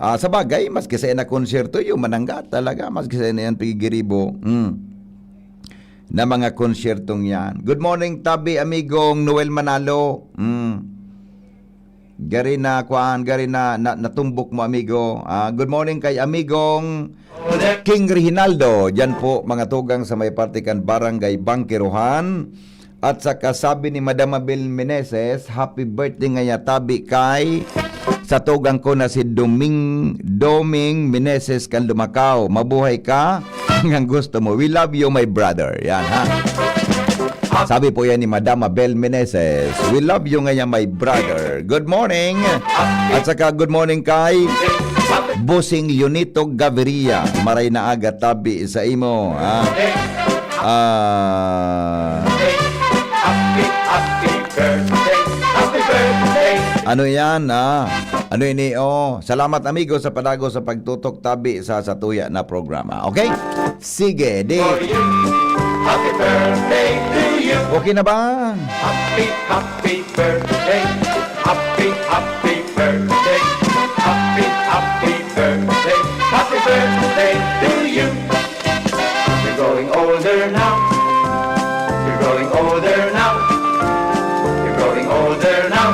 ah, sa bagay, maski sa ina konsyerto, yung manangga talaga, maski sa ina yan pigiribo. Mm. Na mga konsyertong yan. Good morning, tabi, amigong Noel Manalo. Mm. Gari na, kuan, gari na, na, natumbok mo, amigo. Ah, good morning kay amigong King Reginaldo. Diyan po, mga tugang sa may parte kan Barangay Bangkiruhan. At saka sabi ni Madam Abel Meneses, "Happy birthday ngaya tabi kay sa tugang ko na si Doming, Doming Meneses kan Lumacao. Mabuhay ka hanggang gusto mo. We love you, my brother." Yan, ha? Sabi po yan ni Madam Abel Meneses. "We love you ngaya, my brother. Good morning." At saka good morning kay Bossing Leonito Gaviria. Maray na aga tabi sa imo, ha? Ah. Ano yan, ah? Ano ini, oh? Salamat, amigo, sa padago sa pagtutok tabi sa, sa tuya na programa. Okay? Sige, di. For you. Happy birthday to you. Okay na ba? Happy, happy birthday. Happy, happy birthday. Happy, happy birthday. Happy birthday to you. You're growing older now. You're growing older now. You're growing older now.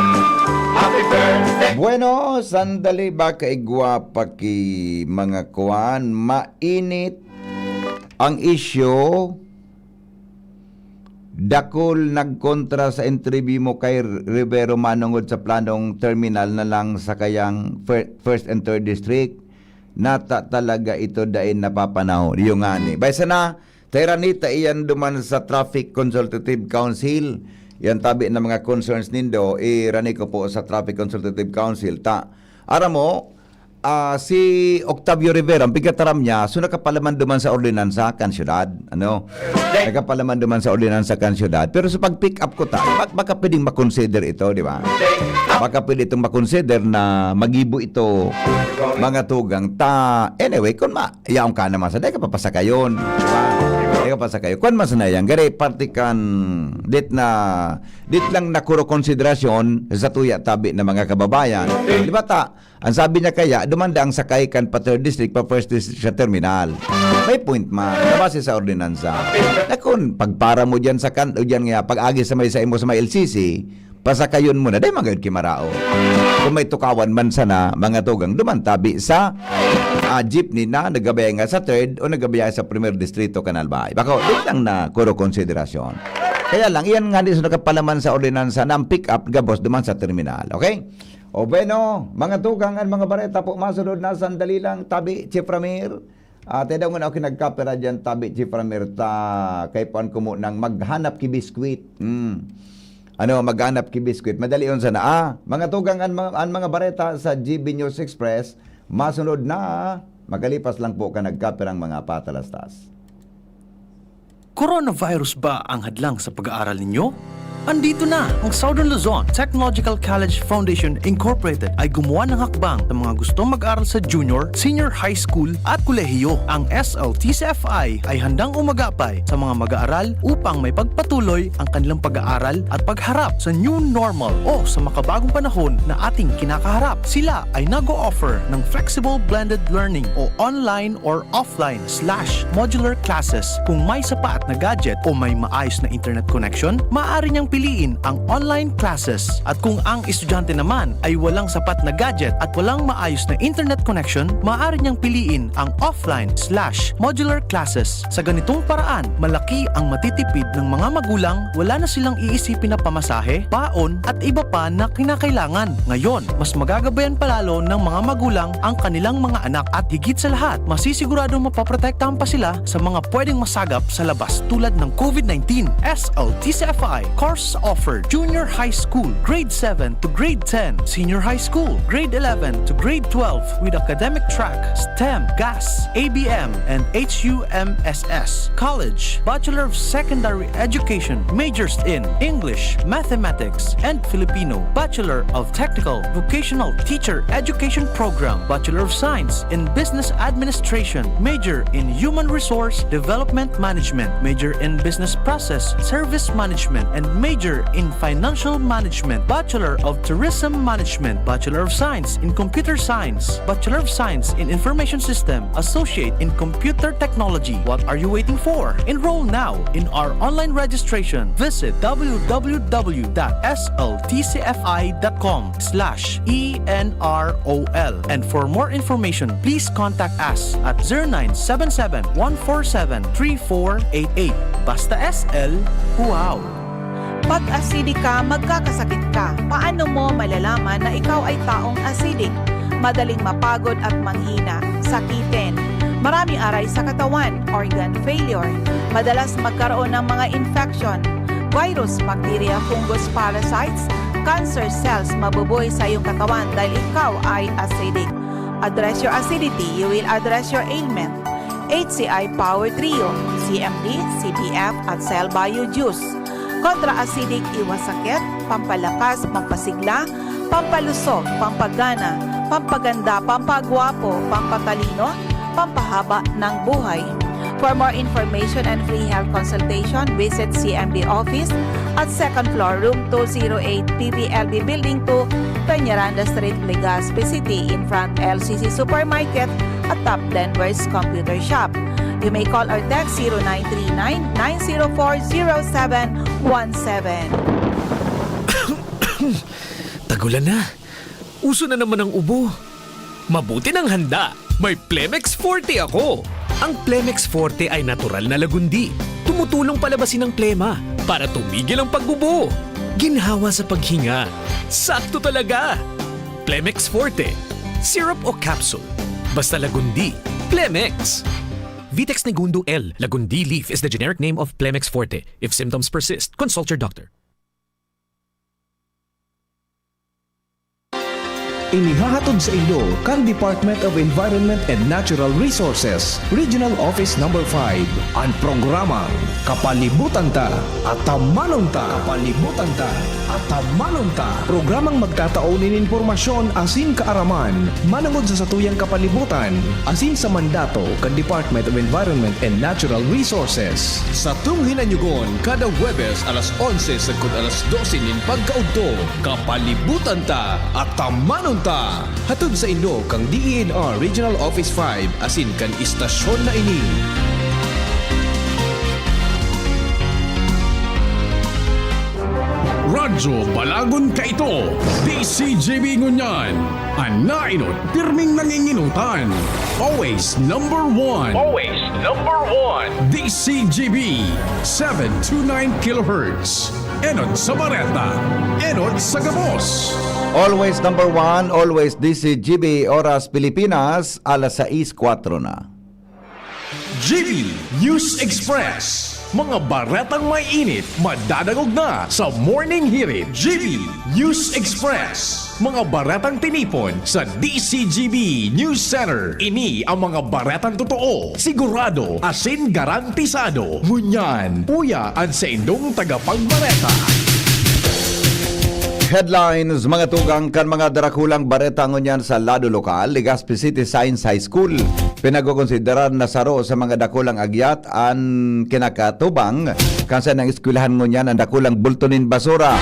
Happy birthday. Bueno, sandali ba, kaigwa pa ki mga kuan, mainit ang isyu. Dakul nagkontra sa interview mo kay Rivero manongod sa planong terminal na lang sa kayang fir-, first and third district. Nata talaga ito dai napapanahon. Iyo ngani. Bay sana, ta irani ta iyan duman sa Traffic Consultative Council. Yan tabi na mga concerns nindo, irani ko po sa Traffic Consultative Council. Ta, aram mo, ah, si Octavio Rivera, ang pigkataram niya, so nakapalaman duman sa ordinansa kan syudad. Ano? Nakapalaman duman sa ordinansa kan syudad. Pero sa pag-pick up ko ta, bak-, baka pwedeng makonsider ito, di ba? Baka pwede itong makonsider na magibo ito, mga tugang ta. Anyway, kung ma-, yaon ka naman sa, dahil ka papasakayon, di ba? Dahil ka pasakayon. Kung man sana yan, gari, parte kan, dit na, dit lang nakuro konsiderasyon sa tuya tabi na mga kababayan. Di ba ta, ang sabi niya kaya, dumanda ang sakay kan pa third district, pa first district sa terminal. May point man, na base sa ordinansa. Na kun pagpara mo dyan sa kan-, o dyan nga, pag-agi sa may, sa imo, sa may L C C, pasakayon mo na, dahil magayod ki marao. Kung may tukawan man sana, mga tugang, duman tabi sa, ah, jeepney na nagabaya nga sa third o nagabaya sa primer distrito, Kanalbay. Bako, di lang na kuro konsiderasyon. Kaya lang, iyan nga di sa nakapalaman sa ordinansa na ang pick-up gabos duman sa terminal. Okay? O bueno, mga tugang an mga bareta po, masunod na sandali lang, tabi, Chief Ramir. Ah, tayo daw nga ako nagkapira dyan, tabi, Chief Ramir, ta kay puan ko mo nang maghanap ki biskwit. Hmm. Ano, maghanap ki biskwit. Madali yun sana. Ah, mga tugang an mga, an mga bareta sa G B News Express, masunod na, magkalipas lang po ka nagkapirang mga patalastas. Coronavirus ba ang hadlang sa pag-aaral ninyo? Andito na ang Southern Luzon Technological College Foundation Incorporated ay gumawa ng hakbang sa mga gustong mag-aral sa junior, senior high school at kolehiyo. Ang S L T C F I ay handang umagapay sa mga mag-aaral upang may pagpatuloy ang kanilang pag-aaral at pagharap sa new normal o sa makabagong panahon na ating kinakaharap. Sila ay nag-o-offer ng flexible blended learning o online or offline slash modular classes. Kung may sapat na gadget o may maayos na internet connection, maaari niyang piliin ang online classes. At kung ang estudyante naman ay walang sapat na gadget at walang maayos na internet connection, maaari niyang piliin ang offline slash modular classes. Sa ganitong paraan, malaki ang matitipid ng mga magulang, wala na silang iisipin na pamasahe, baon, at iba pa na kinakailangan. Ngayon, mas magagabayan pa lalo ng mga magulang ang kanilang mga anak at higit sa lahat, masisiguradong mapoprotektahan pa sila sa mga pwedeng masagap sa labas tulad ng COVID nineteen. S L T C F I course offered: Junior High School, Grade seven to Grade ten, Senior High School, Grade eleven to Grade twelve with academic track, STEM, GAS, A B M, and H U M S S. College, Bachelor of Secondary Education, majors in English, Mathematics, and Filipino, Bachelor of Technical Vocational Teacher Education Program, Bachelor of Science in Business Administration, major in Human Resource Development Management, major in Business Process Service Management, and major in Financial Management, Bachelor of Tourism Management, Bachelor of Science in Computer Science, Bachelor of Science in Information System, Associate in Computer Technology. What are you waiting for? Enroll now in our online registration. Visit w w w dot s l t c f i dot com slash e n r o l. And for more information, please contact us at zero nine seven seven, one four seven, three four eight eight. Basta S L, wow! Pag acidic ka, magkakasakit ka. Paano mo malalaman na ikaw ay taong acidic? Madaling mapagod at manghina, sakitin. Maraming aray sa katawan, organ failure. Madalas magkaroon ng mga infection, virus, bacteria, fungus, parasites, cancer cells mabubuhay sa iyong katawan dahil ikaw ay acidic. Address your acidity, you will address your ailment. H C I Power Trio, C M D, C B F, at Cell Bio Juice. Kontra acidic, iwas sakit, pampalakas, pampasigla, pampalusog, pampagana, pampaganda, pampagwapo, pampatalino, pampahaba ng buhay. For more information and free health consultation, visit C M D office at second floor, room two zero eight, P V L B Building two, Peñaranda Street, Legazpi City, in front L C C Supermarket, atop Denver's Computer Shop. You may call or text zero nine three nine, nine zero four, zero seven one seven. Tagulan na. Uso na naman ang ubo. Mabuti nang handa. May Plemex Forte ako. Ang Plemex Forte ay natural na lagundi. Tumutulong palabasin ang plema para tumigil ang pag-ubo. Ginhawa sa paghinga. Sakto talaga. Plemex Forte. Syrup o capsule. Basta lagundi. Plemex. Vitex Negundo L. Lagundi leaf is the generic name of Plemex Forte. If symptoms persist, consult your doctor. Inihahatod saindo kan Department of Environment and Natural Resources, Regional Office Number five, an programang Kapalibutan Ta, Atamanon Ta. Kapalibutan Ta, Atamanon Ta. Programang magtatao nin impormasyon asin kaaraman manongod sa satuyang kapalibutan asin sa mandato kan Department of Environment and Natural Resources. Satong hinanyugon kada Huwebes alas onse sagkod alas dose nin pagkaudto. Kapalibutan Ta, Atamanon Ta! Hatod saindo kan D E N R Regional Office five asin kan istasyon na ini. Radyo Balagon kaito, D C G B ngunyan, an naenot pirming nangingenotan. Always number one. Always number one. D C G B, seven two nine kilohertz. Enot sa bareta, enot sa gabos. Always number one, always D C G B, oras Pilipinas, alas sais kwatro na. G B News Express. Mga baretang may init, madadangog na sa Morning Hirit. G B News Express. Mga baretang tinipon sa D C G B News Center. Ini ang mga baretang totoo, sigurado, asin garantisado. Ngunyan, uya an saindong tagapagbareta. Headlines, mga tugang, kan mga darakulang bareta ngunyan sa lado lokal. Legazpi City Science High School, pinagkokonsiderar na saro sa mga dakulang agyat an kinakatubang kan saindang eskwelahan ngunyan an dakulang bulto nin basura.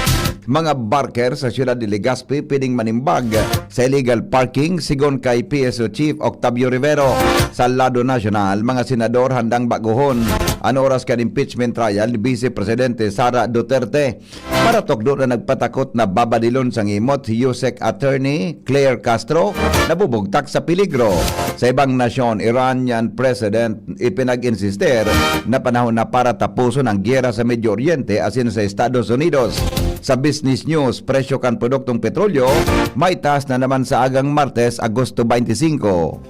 Mga barker sa siyudad ni Legazpi pwedeng manimbag sa illegal parking, sigon kay P S O Chief Octavio Rivero. Sa lado nasyonal, mga senador handang baguhon an oras kan impeachment trial ni Vice Presidente Sara Duterte. Para tukdo na nagpatakot na babadilon sa ngimot si U S E C Attorney Claire Castro, nabubugtak sa peligro. Sa ibang nasyon, Iranian President ipinag-insister na panahon na para tapuson ang giyera sa Medio Oriente asin sa Estados Unidos. Sa business news, presyo kan produktong petrolyo may taas na naman sa agang Martes, Agosto twenty-five.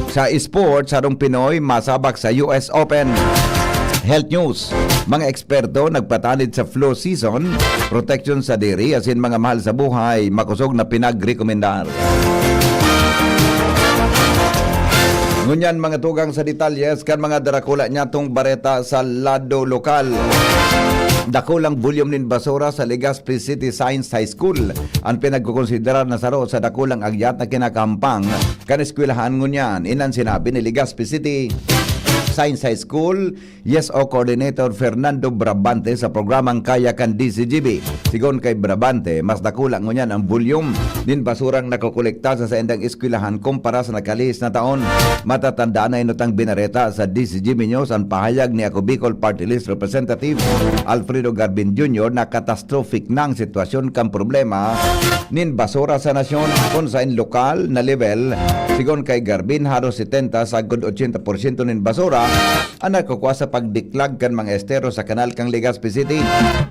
Sa sports, sarong Pinoy masabak sa U S Open. Health news, mga eksperto nagpatanid sa flu season, protection sa diri asin mga mahal sa buhay, makosog na pinagrekomendar. Ngunyan, mga tugang, sa detalyes kan mga darakula niyatong bareta sa lado lokal. Dakulang volume nin basura sa Legazpi City Science High School an pinagkokonsiderar na saro sa dakulang agyat na kinakahampang kan eskwelahan ngunyan. Iyan an sinabi ni Legazpi City Science High School, Y S O Coordinator Fernando Brabante sa programang Kaya kan D C G B. Sigon kay Brabante, mas dakula ngunyan ang volume nin basurang nakokolekta sa saindang eskwelahan kumpara sa nakalihis na taon. Matatandaan na inutang binareta sa D C G B News an pahayag ni Ako Bicol Party List Representative Alfredo Garbin Junior na catastrophic na ang sitwasyon kan problema nin basura sa nasyon, kun saen lokal na level, sigon kay Garbin, haros setenta sagkod ochenta porsyento nin basura an nakukua sa pagdiklag kan mga estero sa kanal kan Legazpi City.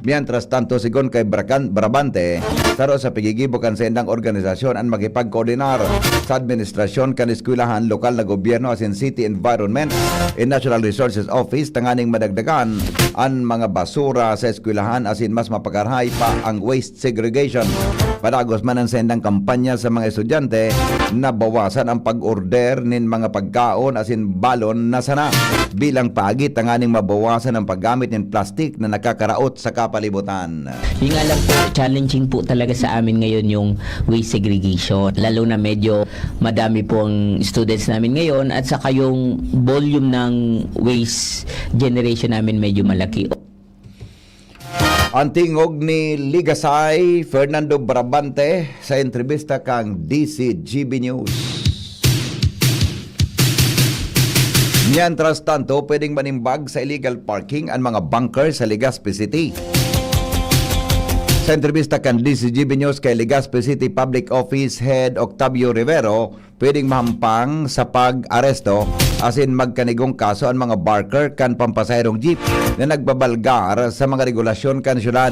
Mientras tanto, sigon kay Bracan-, Brabante, saro sa pigigibo kan saindang organisasyon an makipagkoordinar sa administrasyon kan eskwelahan, lokal na gobyerno asin City Environment and Natural Resources Office tanganing madagdagan an mga basura sa eskwelahan asin mas mapakarahay pa ang waste segregation. Padagos man an saindang kampanya sa mga estudyante na bawasan ang pag-order nin mga pagkaon asin balon na sana bilang paagi tanganing mabawasan ang paggamit nin plastik na nakakaraot sa kapalibutan. Yun nga lang po, challenging po talaga sa amin ngayon yung waste segregation. Lalo na medyo madami po ang students namin ngayon at saka yung volume ng waste generation namin medyo malaki. Ang tingog ni Ligasay Fernando Brabante sa entrevista kang D C G B News. Mientras tanto, pwedeng manimbag sa illegal parking ang mga bunker sa Legazpi City. Sa entrevista kan D C G B News kay Legazpi City Public Office Head Octavio Rivero, pwedeng mahampang sa pag-aresto asin magkanigong kaso an mga barker kan pampasaherong jeep na nagbabalgar sa mga regulasyon kan syudad.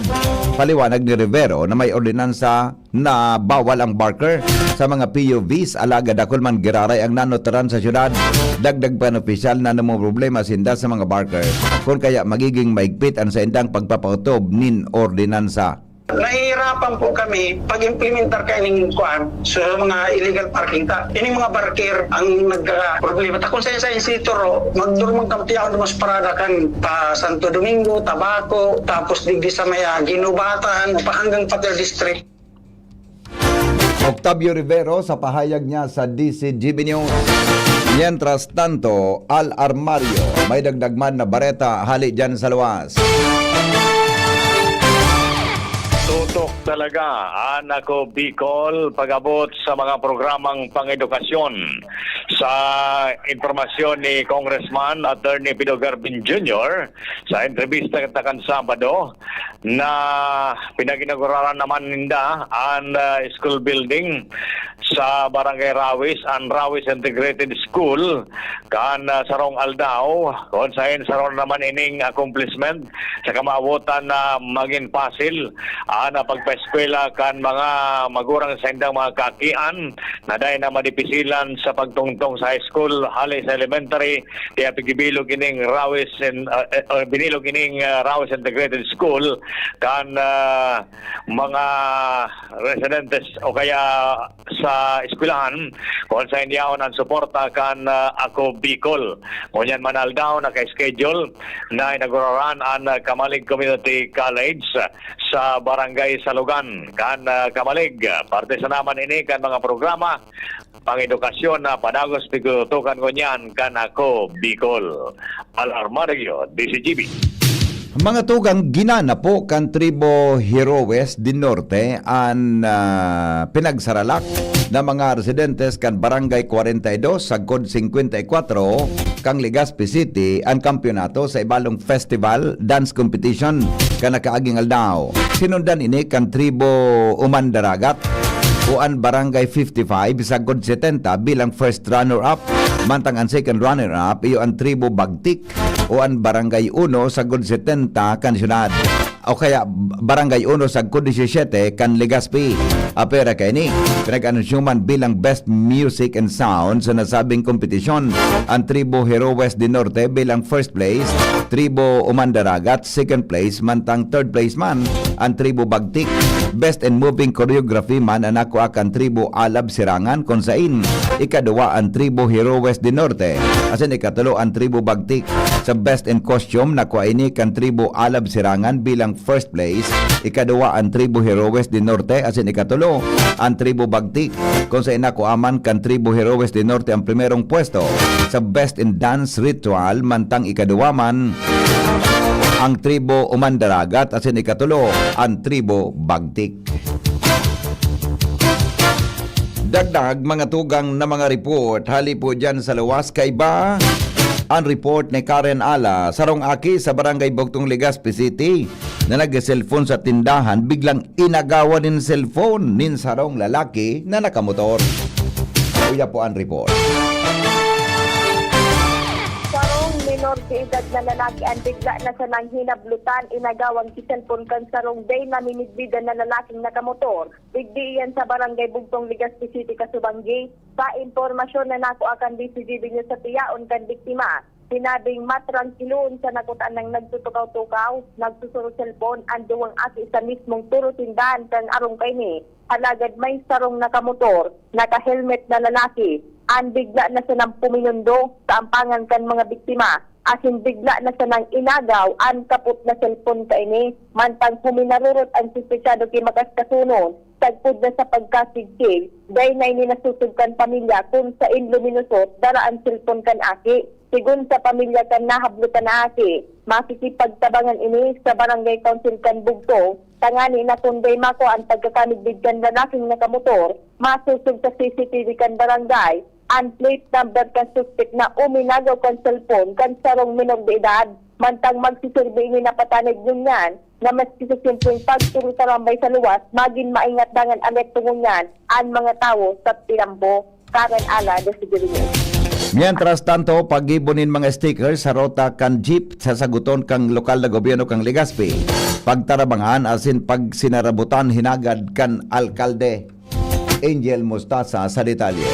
Paliwanag ni Rivero na may ordinansa na bawal ang barker sa mga P U Vs, alagad dakul man giraray ang nanotaran sa syudad. Dagdag pa an opisyal na namomroblema sinda sa mga barker, kun kaya magiging maigpit an saindang pagpapaotob nin ordinansa. Nahihirapan po kami pag-implementar kaining kuan sa mga illegal parking ta. Ining mga barker ang nagkaproblema ta. Kung sa sa Isidro, magdurumang kampiyaon mo sa parada kan pa Santo Domingo, Tabaco, tapos digdi sa may, ah, Guinobatan, pa hanggang Pater District. Octavio Rivero sa pahayag niya sa D C G B News. Mientras tanto, Al Armario, may dagdag man na bareta hali dyan sa luwas. Tutok talaga ang Ako Bicol pag-abot sa mga programang pang-edukasyon. Sa impormasyon ni Congressman Attorney Pido Garbin Junior, sa entrevista katakan Sabado, na pinag-inauguraran naman ninda an, ah, school building sa Barangay Rawis, an Rawis Integrated School, kan, ah, sarong aldaw, kun saen sarong naman ining accomplishment sa kamawotan na magin pasil an, ah, pagpaeskwela kan mga magurang sa indang mga kaakian na dai na madipisilan sa pagtungtong sa high school, hali sa elementary, kaya pigibilog ining Rawis in, ah, eh, ah, binilog ining, ah, Rawis Integrated School kan, ah, mga residentes o kaya sa eskwelahan, kun saen yaon an suporta kan, ah, Ako Bicol. Ngunyan man aldaw, naka-schedule na inauguraran an, ah, Camalig Community College, ah, sa Barangay Salugan kan, ah, Camalig. Parte sana man ini kan mga programa pang-edukasyon na padagos pigtutukan ngunyan kan Ako Bicol. Alarma Regio, D C G B. Mga tugang, ginanapo kan tribo Heroes del Norte an, ah, pinagsaralak na mga residentes kan Barangay kwarenta y dos sagkod singkwenta y kwatro kan Legazpi City an kampiyonato sa ibalong festival dance competition kan nakaaging aldaw. Sinundan ini kan tribo Umandaragat o an Barangay fifty-five sagkod setenta bilang first runner-up, mantang an second runner-up iyo an tribo Bagtik o an Barangay uno sagkod setenta kan syudad, o kaya Barangay uno sagkod disisiyete kan Legazpi. Apwera kaini, pinag-anunsyo man bilang Best Music and Sound sa nasabing kompetisyon an tribo Heroes del Norte bilang first place, tribo Umandaragat second place, mantang third place man an tribo Bagtik. Best in Moving Choreography man an nakua kan tribo Alab Sirangan, kun sain ikaduwa an tribo Heroes del Norte, asin ikatulo an tribo Bagtik. Sa Best in Costume, nakua ini kan tribo Alab Sirangan bilang first place, ikaduwa an tribo Heroes del Norte, asin ikatulo an tribo Bagtik, kun sain nakua man kan tribo Heroes del Norte an primerong pwesto. Sa Best in Dance Ritual, mantang ikaduwa man ang tribo Umandaragat, asin ikatulo an tribo Bagtik. Dagdag mga tugang na mga report, hali po dyan sa luwas, kaiba an report ni Karen Ala, sarong aki sa Barangay Bugtong, Legazpi City, na nag-cellphone sa tindahan, biglang inagawan nin cellphone nin sarong lalaki na nakamotor. Uya po an report. Sarong minor de edad na lalaki an bigla na sanang hinablutan, inagawan ki cellphone kan sarong day na minidbidan na lalaking nakamotor. Digdi iyan sa Barangay Bugtong, Legazpi City, Casubanggi. Sa impormasyon na nakua kan D C G B News sa tiyaon kan biktima, sinabing matrangkiloon sa nakutaan nang nagtutukaw-tukaw, nagsusuro cellphone an duwang aki sa mismong turo tindahan kan arong kaini. Alagad may sarong nakamotor, naka-helmet na lalaki, an bigla na sanang puminundo sa ampangan kan mga biktima, asin bigla na sanang inagaw an kapot na cellphone kaini, mantang huminarurot an suspechado ki Makas Kasunon. Sagkod na sa pagkasigkig, dai na ini nasosog kan pamilya kun saen luminusot dara an cellphone kan aki. Sigon sa pamilya kan nahablotan na aki, makikipagtabangan ini sa Barangay Council kan Bugtong, tangani na kun dai makua an pagkakamidbid kan lalaking nakamotor, masosog sa C C T V kan barangay an plate number kan suspek na uminagaw kan cellphone kan sarong minor de edad. Mantang magsiserbi ini na patanid ngunyan na maski sa simpleng pagturo tarambay sa luwas, magin maingat dangan alerto ngunyan an mga tawo sa tinampo. Karen Ala, The Civil News. Mientras tanto, paggibo nin mga sticker sa rota kan jeep, sasaguton kan lokal na gobyerno kan Legazpi, pagtarabangan asin pagsinarabutan hinagad kan alkalde. Angel Mostaza sa detalye.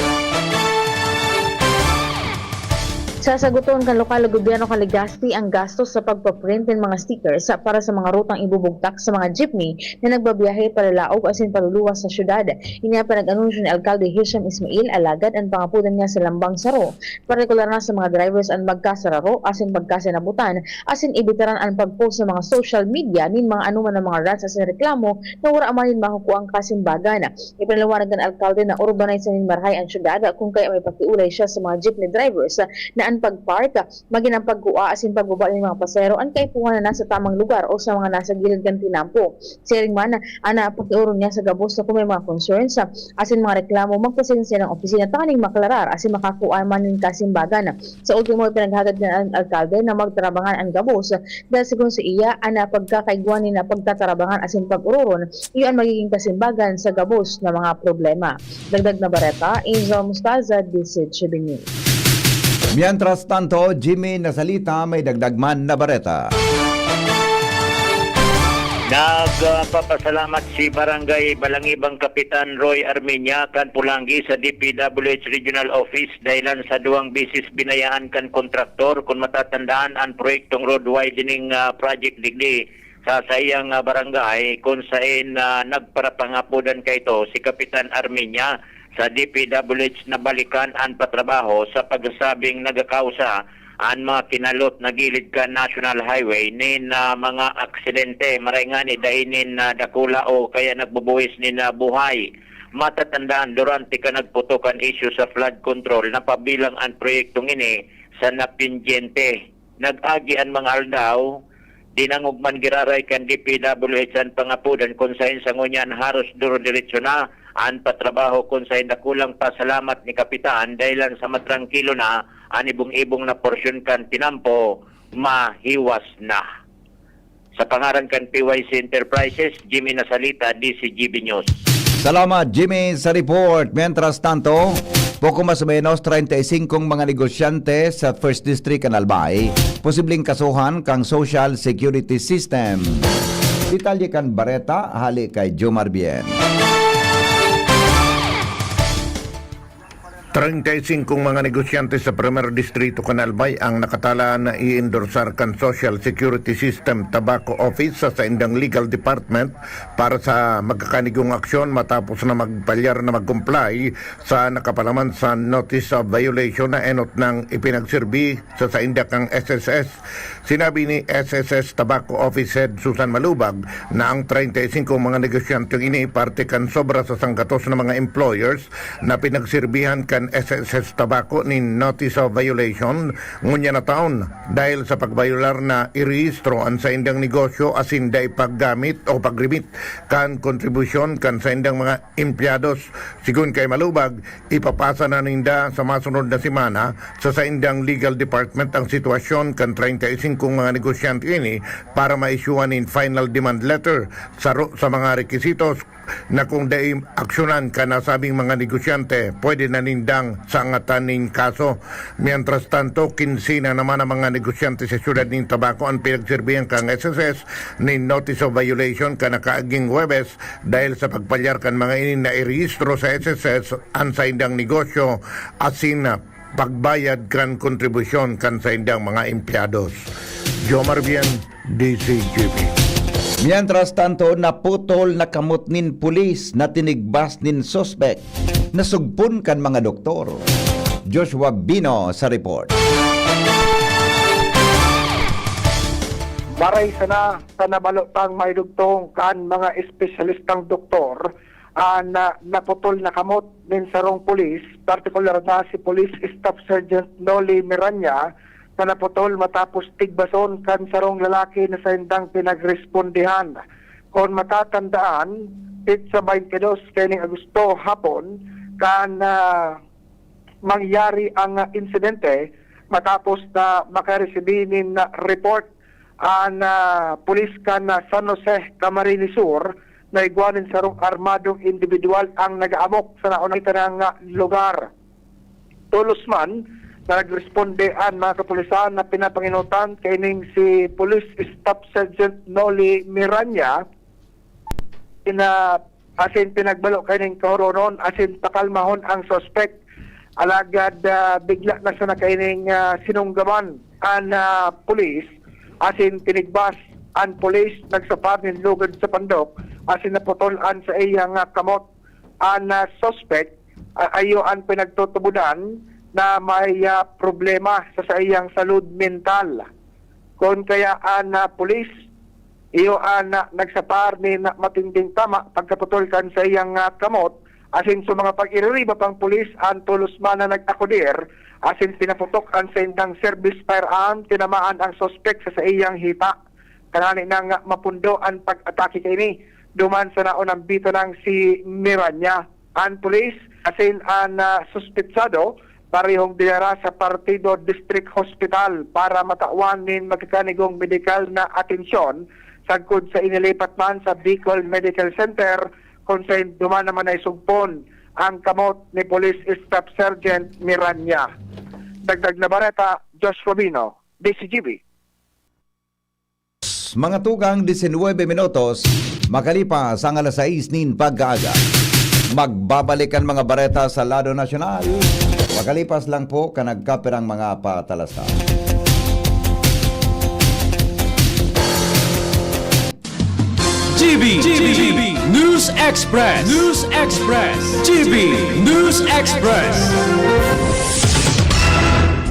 Sasaguton kan lokal na gobyerno kan Legazpi ang gastos sa pagpaprint nin mga stickers para sa mga rutang ibubugtak sa mga jeepney na nagbabiyahe palalaog asin paluluwas sa syudad. Ini ang pinag-anunsyo ni Alkalde Hisham Ismail, alagad an pangapodan niya sa lambang saro, partikular na sa mga drivers an magkasararo asin pagkasinabutan asin ibitaran an pag-post sa mga social media nin mga anoman na mga rants asin reklamo na wara man nin makukuang kasimbagan. Ipinaliwanag kan alkalde na urbanized na nin marahay an syudad, kun kaya may pakiolay siya sa mga jeepney drivers na an pag-park, magin an pagkua asin pagbaba nin mga pasahero an kaipuhan na nasa tamang lugar o sa mga nasa gilid kan tinampo. Siring man, an pakiorong niya sa gabos na kung may mga concerns asin mga reklamo, magpasiring sa ilang opisina tanganing maklarar asin makakua man nin kasimbagan. Sa ultimo, ipinaghagad kan alkalde na magtarabangan an gabos dahil sigon sa iya, an pagkakaigwa nin pagtatarabangan asin pag-ororon, iyo an magiging kasimbagan sa gabos na mga problema. Dagdag na bareta, Angel Mostaza, D C H B News. Mientras tanto, Jimmy Nasalita, may dagdag man na bareta. Nagpapasalamat si Barangay Balangibang Kapitan Roy Armenia kan Pulanggi sa D P W H Regional Office dahilan sa duwang beses binayaan kan kontraktor. Kun matatandaan, an proyektong road widening, ah, project digdi sa saiyang, ah, barangay, kun saen, ah, nagparapangapodan kaito si Kapitan Armenia sa D P W H na balikan an patrabaho sa pagsasabing nagakausa an mga kinalot na gilid kan National Highway nin, ah, mga aksidente. Maray ngani dai nin, ah, dakula o kaya nagbubuhis nin, ah, buhay. Matatandaan, durante kan nagputok an isyu sa flood control, napabilang an proyektong ini sa napendyente. Nag-agi an mga aldaw, dinangog man giraray kan D P W H an pangapodan kun saen sa ngunyan haros duro-diretso na an patrabaho kun saen dakulang pasalamat ni Kapitan dahil lang sa matrangkilo na an ibong-ibong na porsyon kan tinampo, mahiwas na. Sa pangaran kan P Y C Enterprises, Jimmy Nasalita, D C G B News. Salamat, Jimmy, sa report. Mientras tanto, poko mas o menos treinta y cinco mga negosyante sa First District kan Albay posibleng kasuhan kan Social Security System. Detalye kan bareta, hali kay Jomar Bien. Treinta y cinco mga negosyante sa Primer Distrito kan Albay ang nakatala na i-endorsar kan Social Security System Tabaco Office sa saindang legal department para sa magkakanigong aksyon matapos na magpalyar na mag-comply sa nakapalaman sa Notice of Violation na enot nang ipinagsirbi sa sainda kang S S S. Sinabi ni S S S Tabaco Office Head Susan Malubag na ang treinta y cinco mga negosyanteng ini parte kan sobra sa sanggatos na mga employers na pinagsirbihan kan S S S Tabaco nin Notice of Violation, ngunyan na taon, dahil sa pagbayolar na irehistro an saindang negosyo asin dai paggamit o pagrimit kan kontribusyon kan saindang mga empleyados. Sigon kay Malubag, ipapasa na ninda sa masunod na semana sa saindang legal department ang sitwasyon kan treinta y cinco mga negosyante ini para ma-issuean nin final demand letter. Saro sa mga requisitos na kung dai aksyonan kan nasabing mga negosyante, pwede na nindang sangatan nin kaso. Mientras tanto, kinse na naman ang mga negosyante sa siyudad nin Tabaco an pinagsirbihan kan S S S nin Notice of Violation kan nakaaging Huwebes dahil sa pagpalyar kan mga ini na irehistro sa S S S an saindang negosyo asin pagbayad kan kontribusyon kan saindang mga empleyados. Jomar Bien, D C G B. Mientras tanto, naputol na kamot nin pulis na tinigbas nin suspek na sugpon kan mga doktor. Joshua Bino sa report. Maray sana sa nabalo tang maidugtong kan mga espesyalistang doktor, ah, na naputol na kamot nin sarong pulis, partikular na si Police Staff Sergeant Noli Miranya, na naputol matapos tigbason kan sarong lalaki na saindang pinagrespondihan. Kon matatandaan, petsa twenty-two kaining Agosto hapon, kan, ah, mangyari ang, ah, insidente matapos na makaresibi nin, ah, report an, ah, pulis kan, ah, San Jose, Camarines Sur, na igwa nin sarong armadong individual ang nag-aamok sa naunang ito ng, ah, lugar. Tolos man na nagresponde an mga kapulisan na pinapangenotan kaining si Police Staff Sergeant Noli Miranya, pina-, asin pinagbalo kaining kahuronon asin pakalmahon ang suspek. Alagad, ah, bigla na sana kaining, ah, sinunggaban an, ah, pulis, asin tinigbas an pulis, nagsapar nin lugod sa pandok asin naputol an saiyang, ah, kamot. An, ah, suspek, ah, iyo an pinagtutubodan na may, ah, problema sa saiyang salud mental. Kun kaya an, ah, pulis, iyo an, ah, nagsapar nin matinding tama pagkaputol kan saiyang, ah, kamot, asin sa mga pag-iririba pang pulis an tolos man na nag-akudir, asin pinaputok an saindang service firearm, tinamaan ang suspek sa saiyang hita. Tanani nang mapundo an pag-atake kaini, duman sa naunang bita nang si Miranya. An pulis asin an, ah, suspetsado parehong dinara sa Partido District Hospital para matawan nin magkakanigong medikal na atensyon, sagkod sa inilipat man sa Bicol Medical Center, kun saen duman naman naisugpon ang kamot ni Police Staff Sergeant Miranya. Dagdag na bareta, Josh Robino, D C G B. Mga tugang, disinwebe minutos makalipas ang alas sais nin pagkaaga. Magbabalik an mga bareta sa lado nasyonal makalipas lang po kan nagkapirang mga patalasta. G B, G B, News Express, News Express, G B News Express.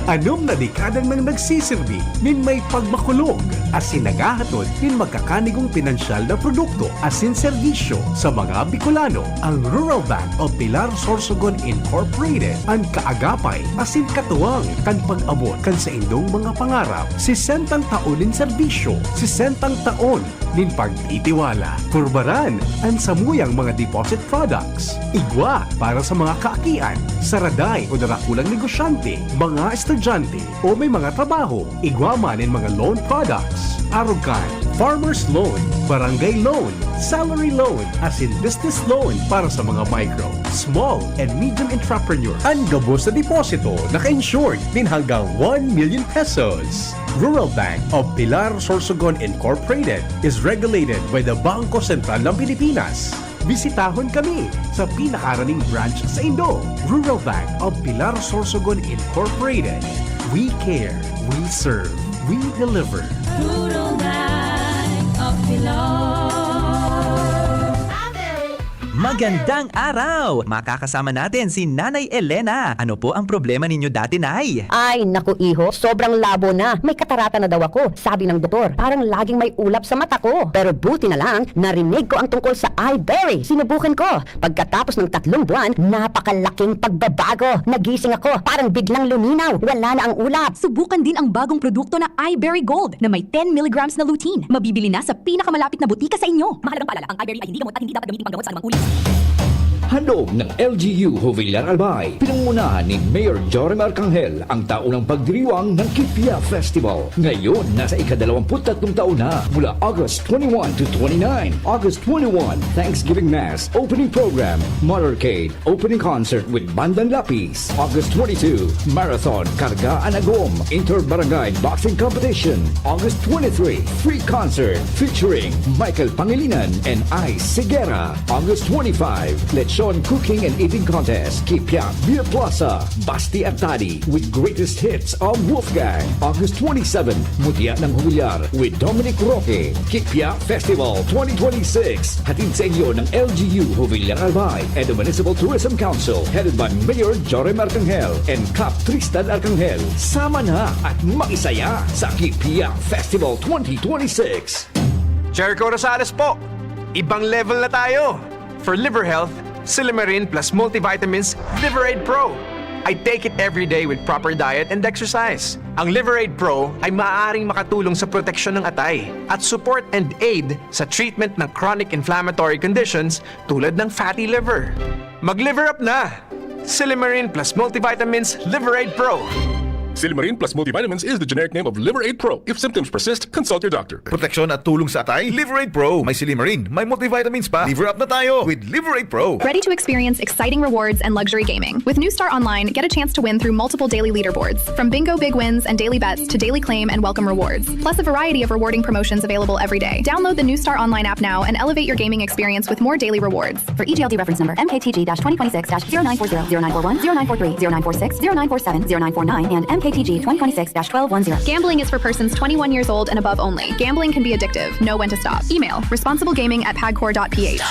Anom na dekada nang nagsisirbi nin may pagmakulog asin naghahatod nin magkakanigong pinansyal na produkto asin serbisyo sa mga Bicolano. Ang Rural Bank of Pilar Sorsogon Incorporated, an kaagapay asin katuwang kan pag-abot kan saindong mga pangarap. Sesentang taon nin serbisyo, sesentang taon nin pagtitiwala. Purbaran an samuyang mga deposit products. Igwa para sa mga kaakian, saraday o darakulang negosyante, mga estudyante, o may mga trabaho. Igwa man nin mga loan products. Arog kan farmer's loan, barangay loan, salary loan, asin business loan para sa mga micro, small, and medium entrepreneur. An gabos na deposito naka-insured nin hanggang one million pesos. Rural Bank of Pilar Sorsogon Incorporated is regulated by the Bangko Sentral ng Pilipinas. Bisitahon kami sa pinakaraning branch saindo. Rural Bank of Pilar Sorsogon Incorporated. We care, we serve, we deliver. Rural Bank of Pilar. Magandang araw! Makakasama natin si Nanay Elena. Ano po ang problema ninyo dati, Nay? Ay, naku iho, sobrang labo na. May katarata na daw ako, sabi ng doktor. Parang laging may ulap sa mata ko. Pero buti na lang, narinig ko ang tungkol sa iBerry. Sinubukan ko. Pagkatapos ng tatlong buwan, napakalaking pagbabago. Nagising ako, parang biglang luminaw. Wala na ang ulap. Subukan din ang bagong produkto na iBerry Gold na may ten milligrams na lutein. Mabibili na sa pinakamalapit na butika sa inyo. Mahalagang paalala, ang iBerry ay hindi gamot at hindi dapat gamitin panggamot sa anumang uri. Handog ng L G U Jovellar Albay, pinangungunahan ni Mayor Jorim Arcangel ang taunang pagdiriwang ng Kipia Festival. Ngayon, nasa ikadalawamput tatlong taon na, mula August twenty-one to twenty-nine. August twenty-one, Thanksgiving Mass, Opening Program, Motorcade, Opening Concert with Bandang Lapis. August twenty-two, Marathon, Karga an Agom, Inter-Barangay Boxing Competition. August twenty-three, Free Concert featuring Michael Pangilinan and Ice Sigera. August twenty-five, Lechon Cooking and Eating Contest, Kipia Beer Plaza, Basti at Tadi with greatest hits of Wolfgang. August twenty-seven, Mutya ng Jovellar with Dominic Roque. Kipia Festival twenty twenty-six, hatid sa inyo ng L G U Jovellar Albay and the Municipal Tourism Council, headed by Mayor Jorim Arcangel and Cap Tristan Arcangel. Sama na at makisaya sa Kipia Festival twenty twenty-six. Jericho Rosales po! Ibang level na tayo! For liver health, Silimarin plus multivitamins Liver Aid Pro. I take it every day with proper diet and exercise. Ang Liver Aid Pro ay maaaring makatulong sa proteksyon ng atay at support and aid sa treatment ng chronic inflammatory conditions tulad ng fatty liver. Mag-liver up na! Silimarin plus multivitamins Liver Aid Pro. Silimarin plus multivitamins is the generic name of Liver Aid Pro. If symptoms persist, consult your doctor. Proteksyon at tulong sa atay, Liver Aid Pro. May silimarin, may multivitamins pa. Liver up na tayo with Liver Aid Pro. Ready to experience exciting rewards and luxury gaming? With New Star Online, get a chance to win through multiple daily leaderboards, from bingo big wins and daily bets to daily claim and welcome rewards, plus a variety of rewarding promotions available every day. Download the New Star Online app now and elevate your gaming experience with more daily rewards. For E G L D reference number M K T G twenty twenty-six dash zero nine four zero, zero nine four one, zero nine four three, zero nine four six, zero nine four seven, zero nine four nine, and M K T G twenty twenty-six dash twelve one zero. Gambling is for persons twenty-one years old and above only. Gambling can be addictive. Know when to stop. Email responsiblegaming at pagcor dot p h.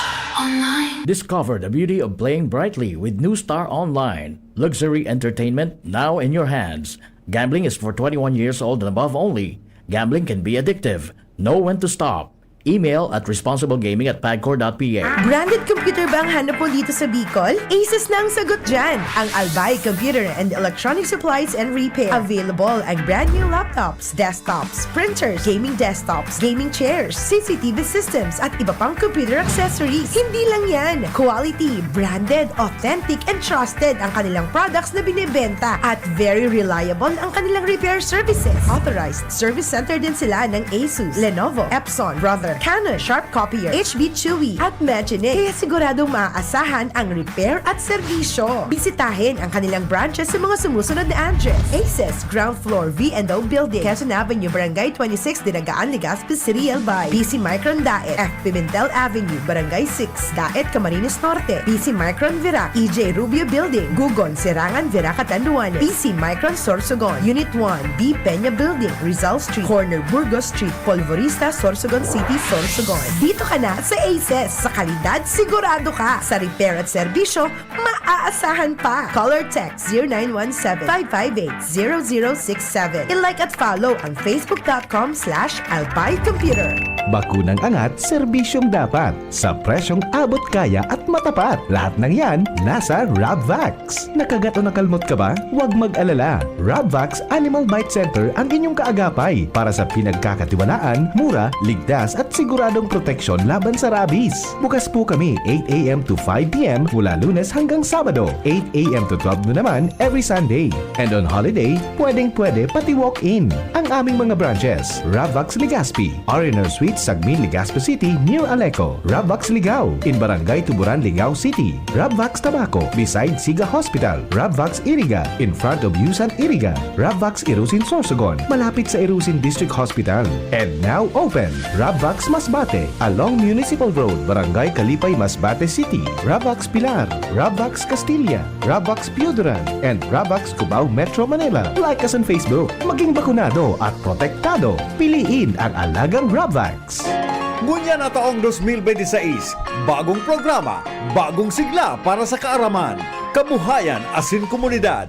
Discover the beauty of playing brightly with New Star Online. Luxury entertainment now in your hands. Gambling is for twenty-one years old and above only. Gambling can be addictive. Know when to stop. Email at responsiblegaming at pagcor dot p h. Branded computer ba ang hanap mo dito sa Bicol? Asus na ang sagot dyan! Ang Albay Computer and Electronic Supplies and Repair. Available ang brand new laptops, desktops, printers, gaming desktops, gaming chairs, C C T V systems, at iba pang computer accessories. Hindi lang yan! Quality, branded, authentic, and trusted ang kanilang products na binebenta at very reliable ang kanilang repair services. Authorized service center din sila ng Asus, Lenovo, Epson, Brother, Canon, Sharp Copier, H B Chewy, at Magine. Kaya siguradong maaasahan ang repair at serbisyo. Bisitahin ang kanilang branches sa mga sumusunod na address: Aces, ground floor, V and O Building, Quezon Avenue, Barangay twenty-six, Dinagaan, Legazpi City, Albay. B C Micron Daet, F Pimentel Avenue, Barangay six, Daet, Camarines Norte. B C Micron Virac, E J Rubio Building, Gugon, Serangan, Virac, Catanduanes. B C Micron Sorsogon, Unit one, B Peña Building, Rizal Street, corner Burgos Street, Polvorista, Sorsogon City, Sorsogon. Dito ka na sa Aces. Sa kalidad, sigurado ka. Sa repair at serbisyo, Aasahan pa! Call or text zero nine one seven, five five eight, zero zero six seven. I-like at follow ang facebook dot com slash albay computer. Bakunang angat, serbisyong dapat. Sa presyong abot kaya at matapat. Lahat ng yan, nasa Rabvax. Nakagat o nakalmot ka ba? Huwag mag-alala. Rabvax Animal Bite Center ang inyong kaagapay para sa pinagkakatiwalaan, mura, ligtas at siguradong proteksyon laban sa rabies. Bukas po kami eight a m to five p m mula Lunes hanggang Sabado, eight a m to twelve noon naman every Sunday. And on holiday, pwedeng-pwede pati walk-in. Ang aming mga branches, Rabvax Legazpi, R and R Suites, Sagmin, Legazpi City, near Aleco, Rabvax Ligao, in Barangay Tuburan, Ligao City, Rabvax Tabaco, beside Siga Hospital, Rabvax Iriga, in front of Yusan Iriga, Rabvax Irusin Sorsogon, malapit sa Irusin District Hospital. And now open, Rabvax Masbate, along Municipal Road, Barangay Kalipay, Masbate City, Rabvax Pilar, Rabvax Castilla, Rabvax Pioduran, and Rabvax Cubao, Metro Manila. Like us on Facebook. Maging bakunado at protektado. Piliin ang alagang Rabvax. Ngunyan na taong dos mil benti sais, bagong programa, bagong sigla para sa kaaraman, kabuhayan asin komunidad.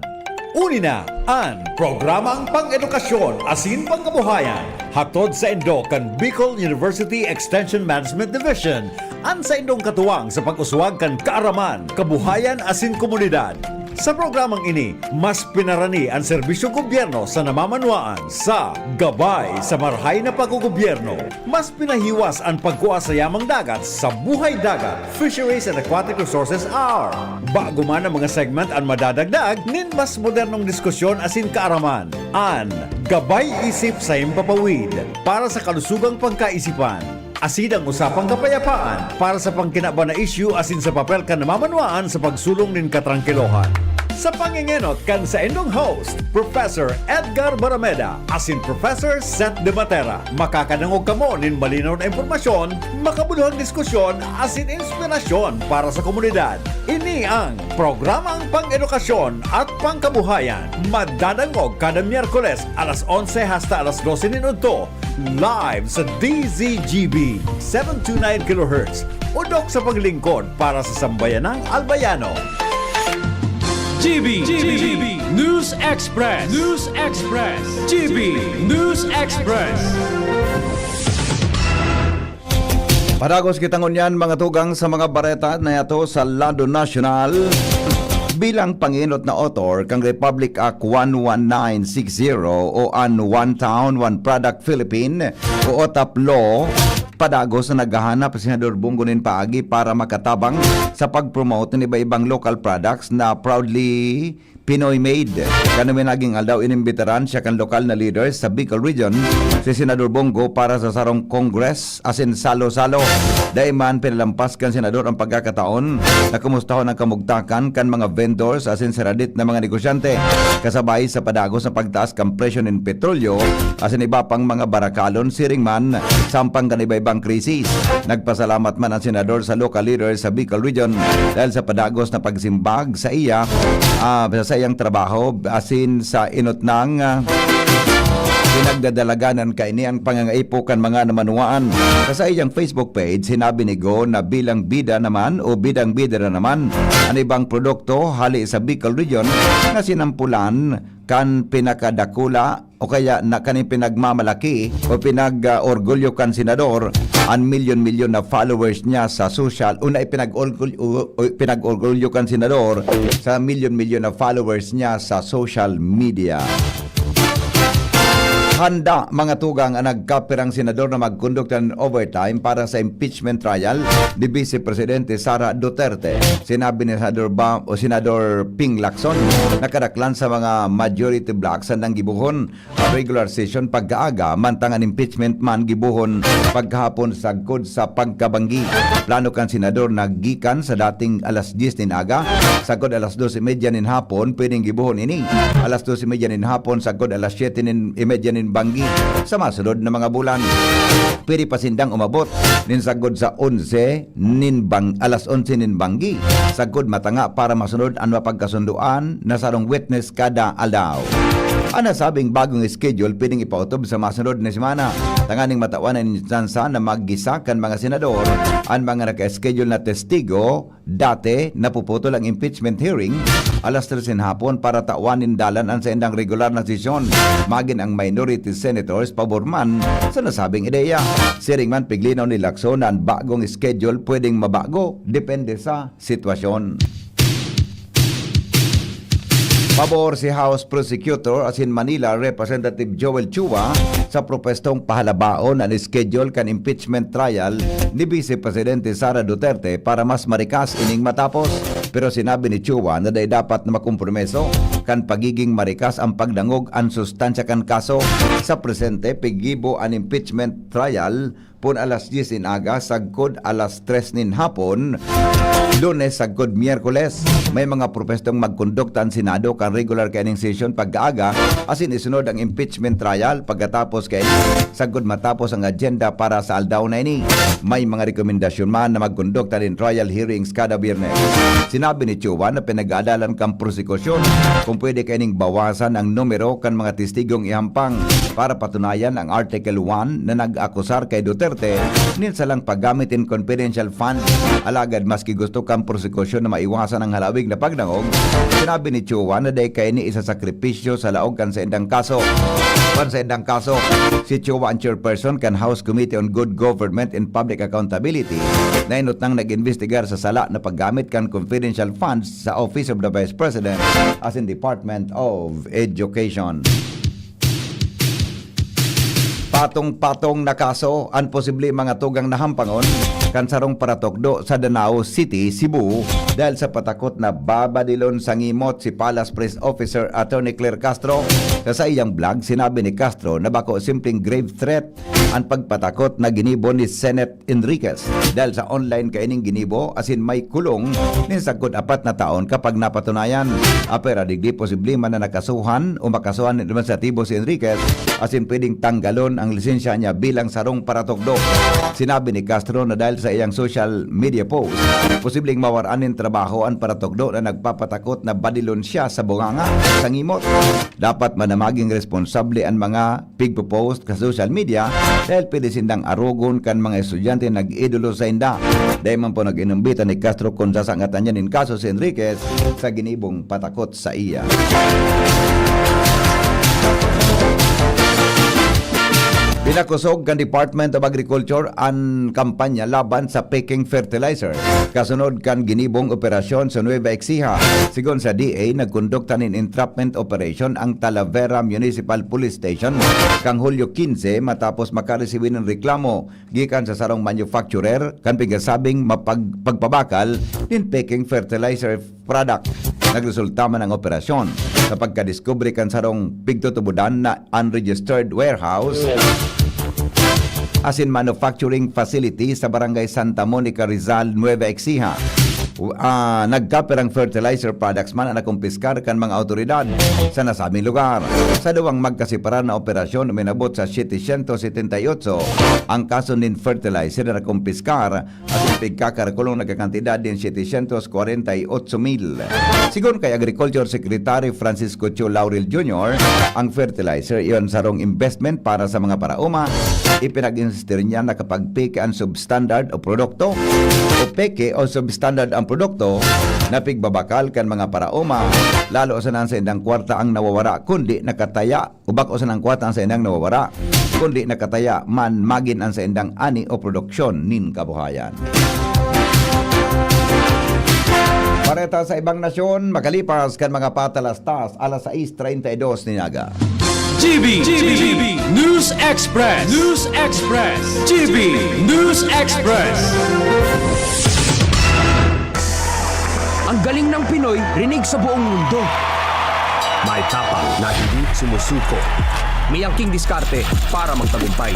Uni na an Programang Pang-edukasyon asin Pangkabuhayan, hatod saindo kan Bicol University Extension Management Division, an saindong katuwang sa pag-uswag kan kaaraman, kabuhayan asin komunidad. Sa programang ini, mas pinarani an serbisyong gobyerno sa namamanwaan sa Gabay sa Marahay na Paggogobyerno. Mas pinahiwas an pagkua sa yamang dagat sa Buhay Dagat, Fisheries and Aquatic Resources Hour. Bago man ang mga segment an madadagdag nin mas modernong diskusyon asin kaaraman. An Gabay Isip sa Himpapawid para sa kalusugang pangkaisipan. Asin ang usapang kapayapaan para sa pangkinaban na isyu asin sa papel kan namamanwaan sa pagsulong nin katrangkilohan. Sa pangengenot kan saindong host, Professor Edgar Barameda asin Professor Seth De Matera, makakadangog kamo nin malinaw na impormasyon, makabuluhang diskusyon asin inspirasyon para sa komunidad. Ini ang Programang Pang-edukasyon at Pangkabuhayan, madadangog kada Miyerkules alas onse hasta alas dose nin udto, live sa D Z G B seven two nine kilohertz, udok sa paglingkod para sa sambayanang Albayano. G B, G B, News Express, News Express, G B News Express. Padagos kita ngunyan, mga tugang, sa mga bareta na yato sa lado nasyonal. Bilang panginot na author kan Republic Act one one nine six zero o an One Town, One Product Philippine o OTAP Law, padagos na naghahanap si Senador Bong Gun nin paagi para makatabang sa pag-promote nin iba-ibang local products na proudly Pinoy made. Kan minaging aldaw inimbitaran siya kan lokal na leaders sa Bicol Region, si Senador Bong Gun para sa sarong Congress asin salo-salo. Dai man pinalampas kan Senador ang pagkakataon na kumustahon ang kamugtakan kan mga vendors asin saradit na mga negosyante, kasabay sa padagos na pagtaas kan presyo nin petrolyo asin iba pang mga barakalon siring man sampang kan iba-ibang krisis. Nagpasalamat man ang Senador sa local leaders sa Bicol Region dahil sa padagos na pagsimbag saiya, ah, sa saiyang trabaho asin sa inot nang, ah, pinagdadalaganan kaini ang pangangaipo kan mga namanuwaan. Sa saiyang Facebook page, sinabi ni Gun na bilang bida naman o bidang bida na naman an ibang produkto hali sa Bicol Region na sinampulan kan pinakadakula o kaya na kaning pinagmamalaki o pinag-orgulyo kan senador an milyon-milyon na followers niya sa social o na ipinag-orgulyo, o, o pinag-orgulyo kan senador sa milyon-milyon na followers niya sa social media. Handa, mga tugang, ang nagkapirang senador na mag-conduct ng overtime para sa impeachment trial ni Vice Presidente Sara Duterte. Sinabi ni Senador Ba o Senador Ping Lacson na kadaklan sa mga majority bloc sa nanggibohon regular session pagkaaga, mantang an impeachment man gibohon pagkahapon sagkod sa pagkabanggi. Plano kan senador na gikan sa dating alas dyes nin aga, sagkod alas dos y media nin hapon, pwedeng gibohon ini. Alas dos y media nin hapon, sagkod alas syete nin y media nin banggi. Sa masunod na mga bulan, pwede pa sindang umabot nin sagkod sa onse nin bang-, alas onse nin banggi, sagkod matanga para masunod an mapagkasundoan na sarong witness kada aldaw. An nasabing bagong schedule pwedeng ipautob sa masunod na semana, tanganing matawan an tsansa na maggisa kan mga senador an mga naka-schedule na testigo dati. Napuputol ang impeachment hearing alas tres nin hapon para tawan nin dalan an saindang regular na sesyon. Magin ang minority senators pabor man sa nasabing ideya. Siring man, piglinaw ni Lacson na an bagong schedule pwedeng mabago depende sa sitwasyon. Pabor si House Prosecutor asin Manila Representative Joel Chua sa propwestong pahalabaon an schedule kan impeachment trial ni Vice Presidente Sara Duterte para mas marikas ining matapos. Pero sinabi ni Chua na dai dapat na makompromiso kan pagiging marikas an pagdangog an sustansya kan kaso. Sa presente, piggibo an impeachment trial pon alas dyes nin aga sagkod alas tres nin hapon, Lunes sagkod Miyerkules. May mga propwestong magkondukta an Senado kan regular kaining sesyon pagkaaga, asin isunod ang impeachment trial pagkatapos kaini sagkod matapos ang agenda para sa aldaw na ini. May mga rekomendasyon man na magkondukta nin trial hearings kada Biyernes. Sinabi ni Chua na pinag-aadalan kan prosekusyon kung pwede kaining bawasan ang numero kan mga testigong ihampang para patunayan ang Article one na nag-akusar kay Duterte nin salang paggamit nin confidential fund. Alagad maski gusto kan prosekusyon na maiwasan ang halawig na pagdangog, sinabi ni Chua na dai kaini isasakripisyo sa laog kan saindang kaso. Kan saindang kaso, si Chua an chairperson kan House Committee on Good Government and Public Accountability na inutnang nag-imbestigar sa sala na paggamit kan confidential funds sa Office of the Vice President asin Department of Education. Patong-patong na kaso an posible mga tugang na hampangon kan sarong paratukdo sa Danao City, Cebu, dahil sa patakot na babadilon sa ngimot si Palace Press Officer Attorney Claire Castro. Sa saiyang blog, sinabi ni Castro na bako simpleng grave threat an pagpatakot na ginibo ni Senate Enriquez dahil sa online kaining ginibo asin may kulong nin sagkod apat na taon kapag napatunayan. Apera digdi posible man na nakasuhan o makasuhan nin administratibo si Enriquez asin pwedeng tanggalon ang lisensya niya bilang sarong paratukdo. Sinabi ni Castro na dahil sa iyang social media post, posibleng mawaran nin trabaho an paratukdo na nagpapatakot na badilon siya sa bunganga sa ngimot. Dapat man na maging responsable an mga pigpo-post ka social media dahil pwede sindang arogon kan mga estudyante nag-idolo sainda. Dai man po nag-inumbita ni Castro kun sasangatan niya nin kaso si Enriquez sa ginibong patakot sa iya. Pinakusog kan Department of Agriculture an kampanya laban sa peking fertilizer kasunod kan ginibong operasyon sa Nueva Ecija. Sigon sa D A, nagkondukta nin entrapment operation ang Talavera Municipal Police Station kan Hulyo quince matapos makaresibi nin reklamo gikan sa sarong manufacturer kan pigasabing mapag-, pagpabakal nin peking fertilizer product. Nagresulta man ang operasyon sa pagkadiskubre kan sarong pigtutubodan na unregistered warehouse asin manufacturing facility sa Barangay Santa Monica, Rizal, Nueva Ecija. Ah, nagkapirang fertilizer products man ang nakumpiskar kan mga awtoridad sa nasabing lugar. Sa duwang magkaseparar na operasyon, uminabot sa setecientos setenta y ocho ang kaso nin fertilizer na nakumpiskar asin pigkakarakulong nagkakantidad nin setecientos kwarenta y ocho mil. Sigon kay Agriculture Secretary Francisco Chu Laurel Junior, ang fertilizer iyon sarong investment para sa mga paraoma. Ipinag-insistir niya na kapag peke an substandard o produkto, o peke o substandard ang produkto, na pigbabakal kan mga paraoma, lalo sana an saindang kwarta ang nawawara, kundi nakataya o bako sanang kwarta an saindang nawawara, kundi nakataya man magin an saindang ani o produksyon nin kabuhayan. Bareta sa ibang nasyon, makalipas kan mga patalastas, alas sais treinta y dos nin aga. G B, G B, News Express, News Express, G B News Express. Ang galing ng Pinoy, rinig sa buong mundo. May tapang na hindi sumusuko. May angking diskarte para magtagumpay.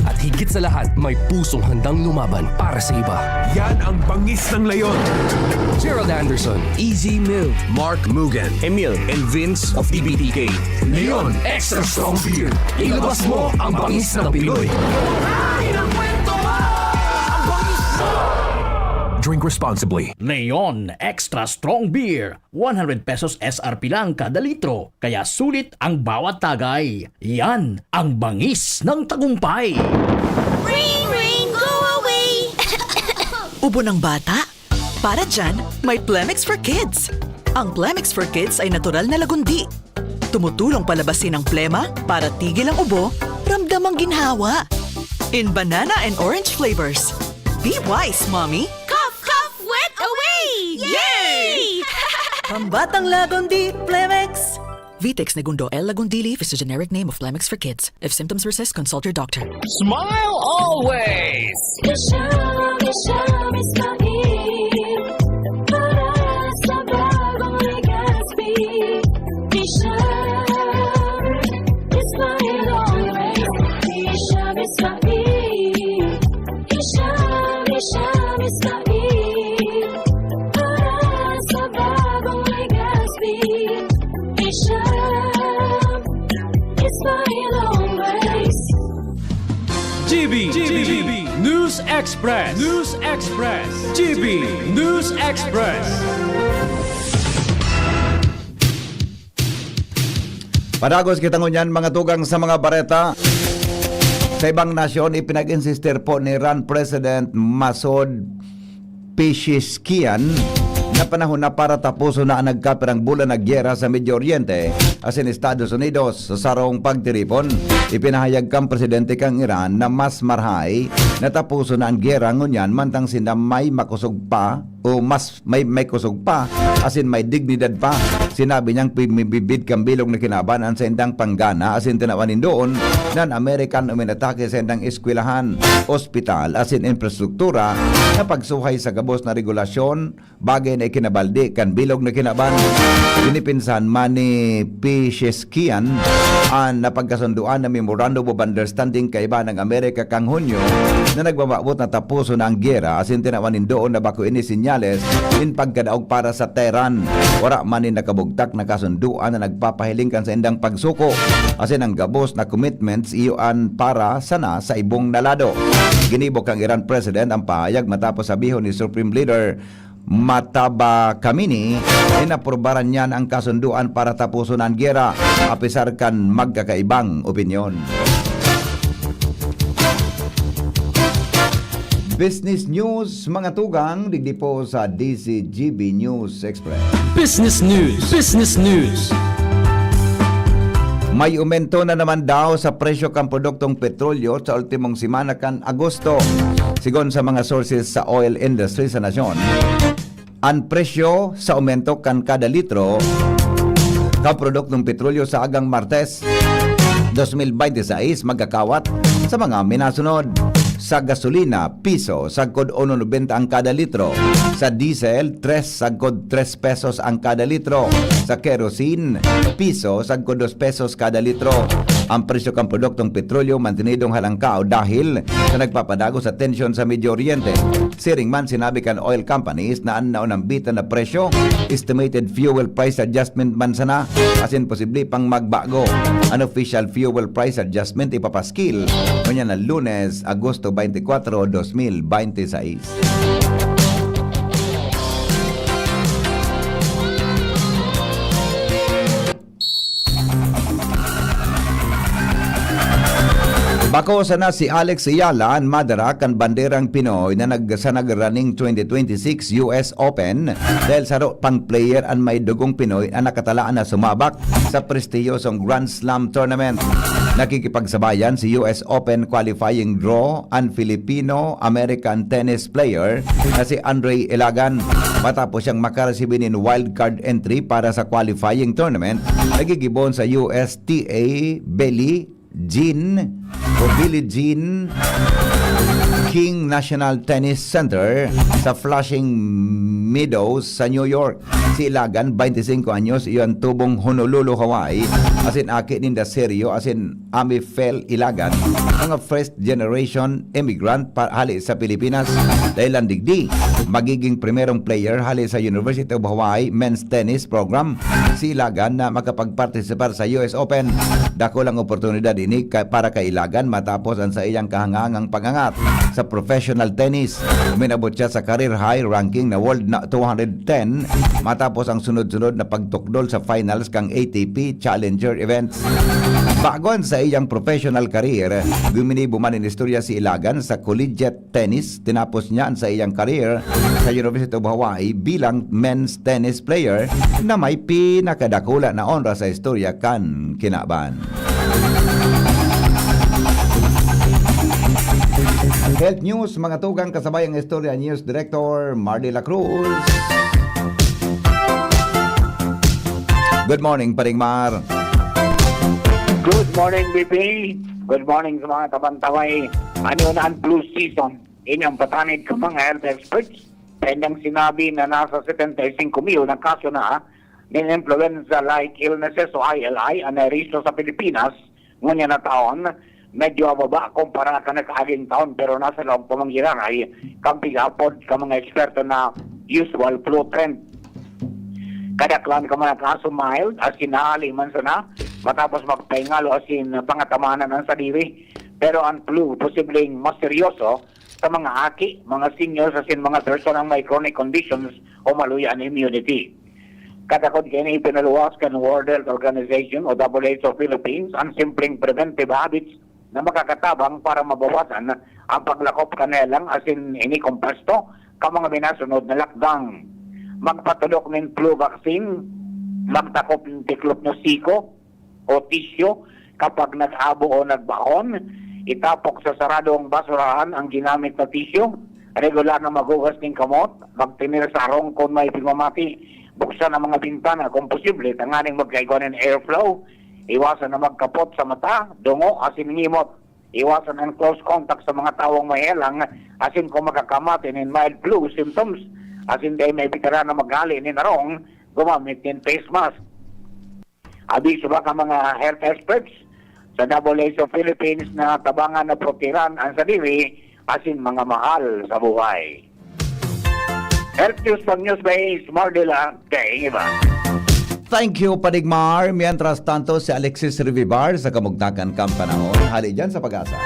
At higit sa lahat, may pusong handang lumaban para sa iba. Yan ang bangis ng leon. Gerald Anderson, Easy Mill, Mark Mugen, Emil, and Vince of T B T K. Leon Extra Strong Beer. Ilabas mo ang bangis ng Pinoy. Drink responsibly. Leon Extra Strong Beer, one hundred pesos S R P lang kada litro, kaya sulit ang bawat tagay. Yan ang bangis ng tagumpay. Rain, rain, go away! Ubo ng bata? Para dyan, may Plemex for Kids. Ang Plemex for Kids ay natural na lagundi. Tumutulong palabasin ang plema para tigil ang ubo, ramdam ang ginhawa. In banana and orange flavors. Be wise, mommy! Cough, cough, wet away! Yay! Pambatang Lagundi, Plemex! Vitex Negundo L. Lagundili is the generic name of Plemex for Kids. If symptoms persist, consult your doctor. Smile always! Isha, Isha, Ismail. Para sa bagong Legazpi. Isha, Ismail always. Isha, Ismail. Isha, Isha, Ismail. Para sa bagong Legazpi. Isha, Ismail always. G B, G B, News Express, News Express, G B News Express. Padagos kita ngunyan, mga tugang, sa mga bareta. Sa ibang nasyon, ipinag-insistir po ni Iran President Masoud Pezeshkian na panahon na para tapuson na ang nagkapirang bulan na gyera sa Medio Oriente asin Estados Unidos. Sa sarong pagtiripon, ipinahayag kan presidente kan Iran na mas marahay na tapuson na ang gyera ngunyan, mantang sinda may makosog pa o mas may, may kosog pa, asin may dignidad pa. Sinabi niyang pimibibid kan bilog na kinaban an saindang panggana asin tinawan nin doon na an Amerika an uminatake sa saindang eskwelahan, ospital asin infrastruktura na pagsuhay sa gabos na regulasyon, bagay na ikinabaldi kan bilog na kinaban. Dinipinsahan man ni Pezeshkian an napagkasundoan na Memorandum of Understanding kaiba ng Amerika kan Hunyo na nagbababot na tapuson na ang gyera asin tinawan nin doon na bako ini sinyales nin pagkadaog para sa Tehran. Wara man nin nakabugtak na kasundoan na nagpapahiling kan saindang pagsuko asin ang gabos na commitments iyo an para sana sa ibong na lado. Ginibo kan Iran President ang pahayag matapos sabihon ni Supreme Leader Mataba Kamini, inaprubaran niyan ang kasundoan para tapuson an gyera, apisar kan magkakaibang opinyon. Business News, mga tugang, digdi po sa D Z G B News Express. Business News, Business News. May umento na naman daw sa presyo kan produktong petrolyo sa ultimong semana kan Agosto. Sigon sa mga sources sa oil industry sa nasyon, an presyo sa umento kan kada litro kan produktong petrolyo sa agang Martes dos mil bente seis magkakawat sa mga minasunod. Sa gasolina, piso sagkod uno nobenta ang kada litro. Sa diesel, tres sagkod tres pesos ang kada litro. Sa kerosene, piso sagkod dos pesos kada litro. Ang presyo kan produktong petrolyo mantenidong halangkaw dahil sa nagpapadagos na tensyon sa Medio Oriente. Siring man, sinabi kan oil companies na an naunambitan na presyo, estimated fuel price adjustment man sana, asin posible pang magbago. An official fuel price adjustment ipapaskil ngunyan na Lunes, Agosto twenty-four, dos mil bente seis. Bako sana si Alex Ayala an madara kan banderang Pinoy na nag, sa nagrunning twenty twenty-six U S Open dahil saro pang player an may dugong Pinoy an nakatalaan na sumabak sa prestihiyosong Grand Slam tournament. Nakikipagsabayan si U S Open qualifying draw an Filipino-American tennis player na si Andre Ilagan. Matapos siyang makaresibi nin wildcard entry para sa qualifying tournament na gigibohon sa U S T A Billie Jean o Billie Jean King National Tennis Center sa Flushing Meadows sa New York. Si Ilagan, twenty-cinco anyos, iyo an tubong Honolulu, Hawaii, asin aki ninda Sergio asin Ami Fel Ilagan, mga first generation immigrant pa, hali sa Pilipinas. Dahil an digdi, magiging primerong player hali sa University of Hawaii Men's Tennis Program si Ilagan na makapagpartisipar sa U S Open. Dakul ang oportunidad ini ka, para kay Ilagan matapos an saiyang kahangahangang pag-angat sa professional tennis. Uminabot siya sa career high ranking na world na two hundred ten matapos ang sunod-sunod na pagtukdol sa finals kan A T P Challenger Events. Bago an saiyang professional career, guminibo man nin istorya si Ilagan sa collegiate tennis. Tinapos niya an saiyang career sa University of Hawaii bilang men's tennis player na may pinakadakula na onra sa istorya kan kinaban. Health News, mga tugang, kasabay ang Istorya News Director, Marley La Cruz. Good morning, Paring Mar. Good morning, B P. Good morning sa mga tabantaway. Ano na ang flu season? Ini ang patanid kan mga health experts. Sa ilang sinabi na nasa setenta y cinco mil na kaso na nin influenza-like illnesses o I L I an nairehistro sa Pilipinas ngunyan na taon, medyo mababa kumpara kan nakaaging taon, pero nasa laog pa man giraray kan pig-aapod kan mga eksperto na usual flu trend. Kadaklan kan mga kaso mild asin nahali man sana matapos magpahingalo asin pangatamanan an sadiri. Pero an flu posibleng mas seryoso sa mga aki, mga seniors asin mga personang may chronic conditions o maluya an immunity. Katakod kaini, ipinaluwas kan World Health Organization o W H O Philippines an simpleng preventive habits na makakatabang para mabawasan ang paglakop kan helang asin ini kompuesto kan mga minasunod na lockdown. Magpatulok nin flu vaccine, magtakop nin tiklop na siko o tisyo kapag nag-abo o nagbahon, itapok sa saradong basurahan ang ginamit na tisyo, regular na maghugas nin kamot, magtener sa harong kun may pigmamati, buksan ang mga bintana kun posible tanganing magkaigwa nin airflow, iwasan na magkapot sa mata, dungo asin ngimot, iwasan an close contact sa mga tawong may helang asin kun makakamati nin mild flu symptoms, asin dai maibitaran na maghali nin harong, gumamit nin face mask. Abiso ba kan mga health experts sa W H O Philippines na tabangan na protehiran an sadiri asin mga mahal sa buhay. Health News, pag-news by Smar de la Gaingiba. Thank you, Padigmar. Mientras tanto, si Alexis Rivibar sa kamugtakan kan panahon. Hali dyan sa Pag-asa.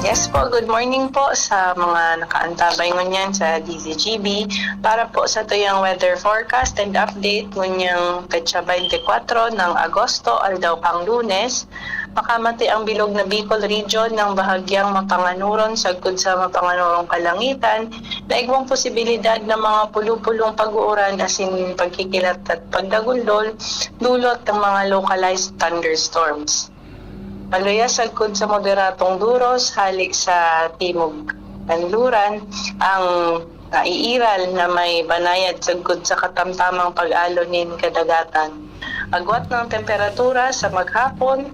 Yes po, good morning po sa mga nakaantabay ngunyan sa D Z G B. Para po sa tuyang weather forecast and update ngunyang petsa twenty-four ng Agosto, aldaw pang Lunes, makamati ang bilog na Bicol Region ng bahagyang mapanganuron sagkod sa mapanganuron kalangitan na igwang posibilidad ng mga pulo-pulong pag-uuran asin pagkikilat at pagdaguldol, dulot ng mga localized thunderstorms. Maluya sagkod sa moderatong duros hali sa timog kanluran ang naiiral na may banayad sagkod sa katamtamang pag-alo nin kadagatan. Agwat ng temperatura sa maghapon,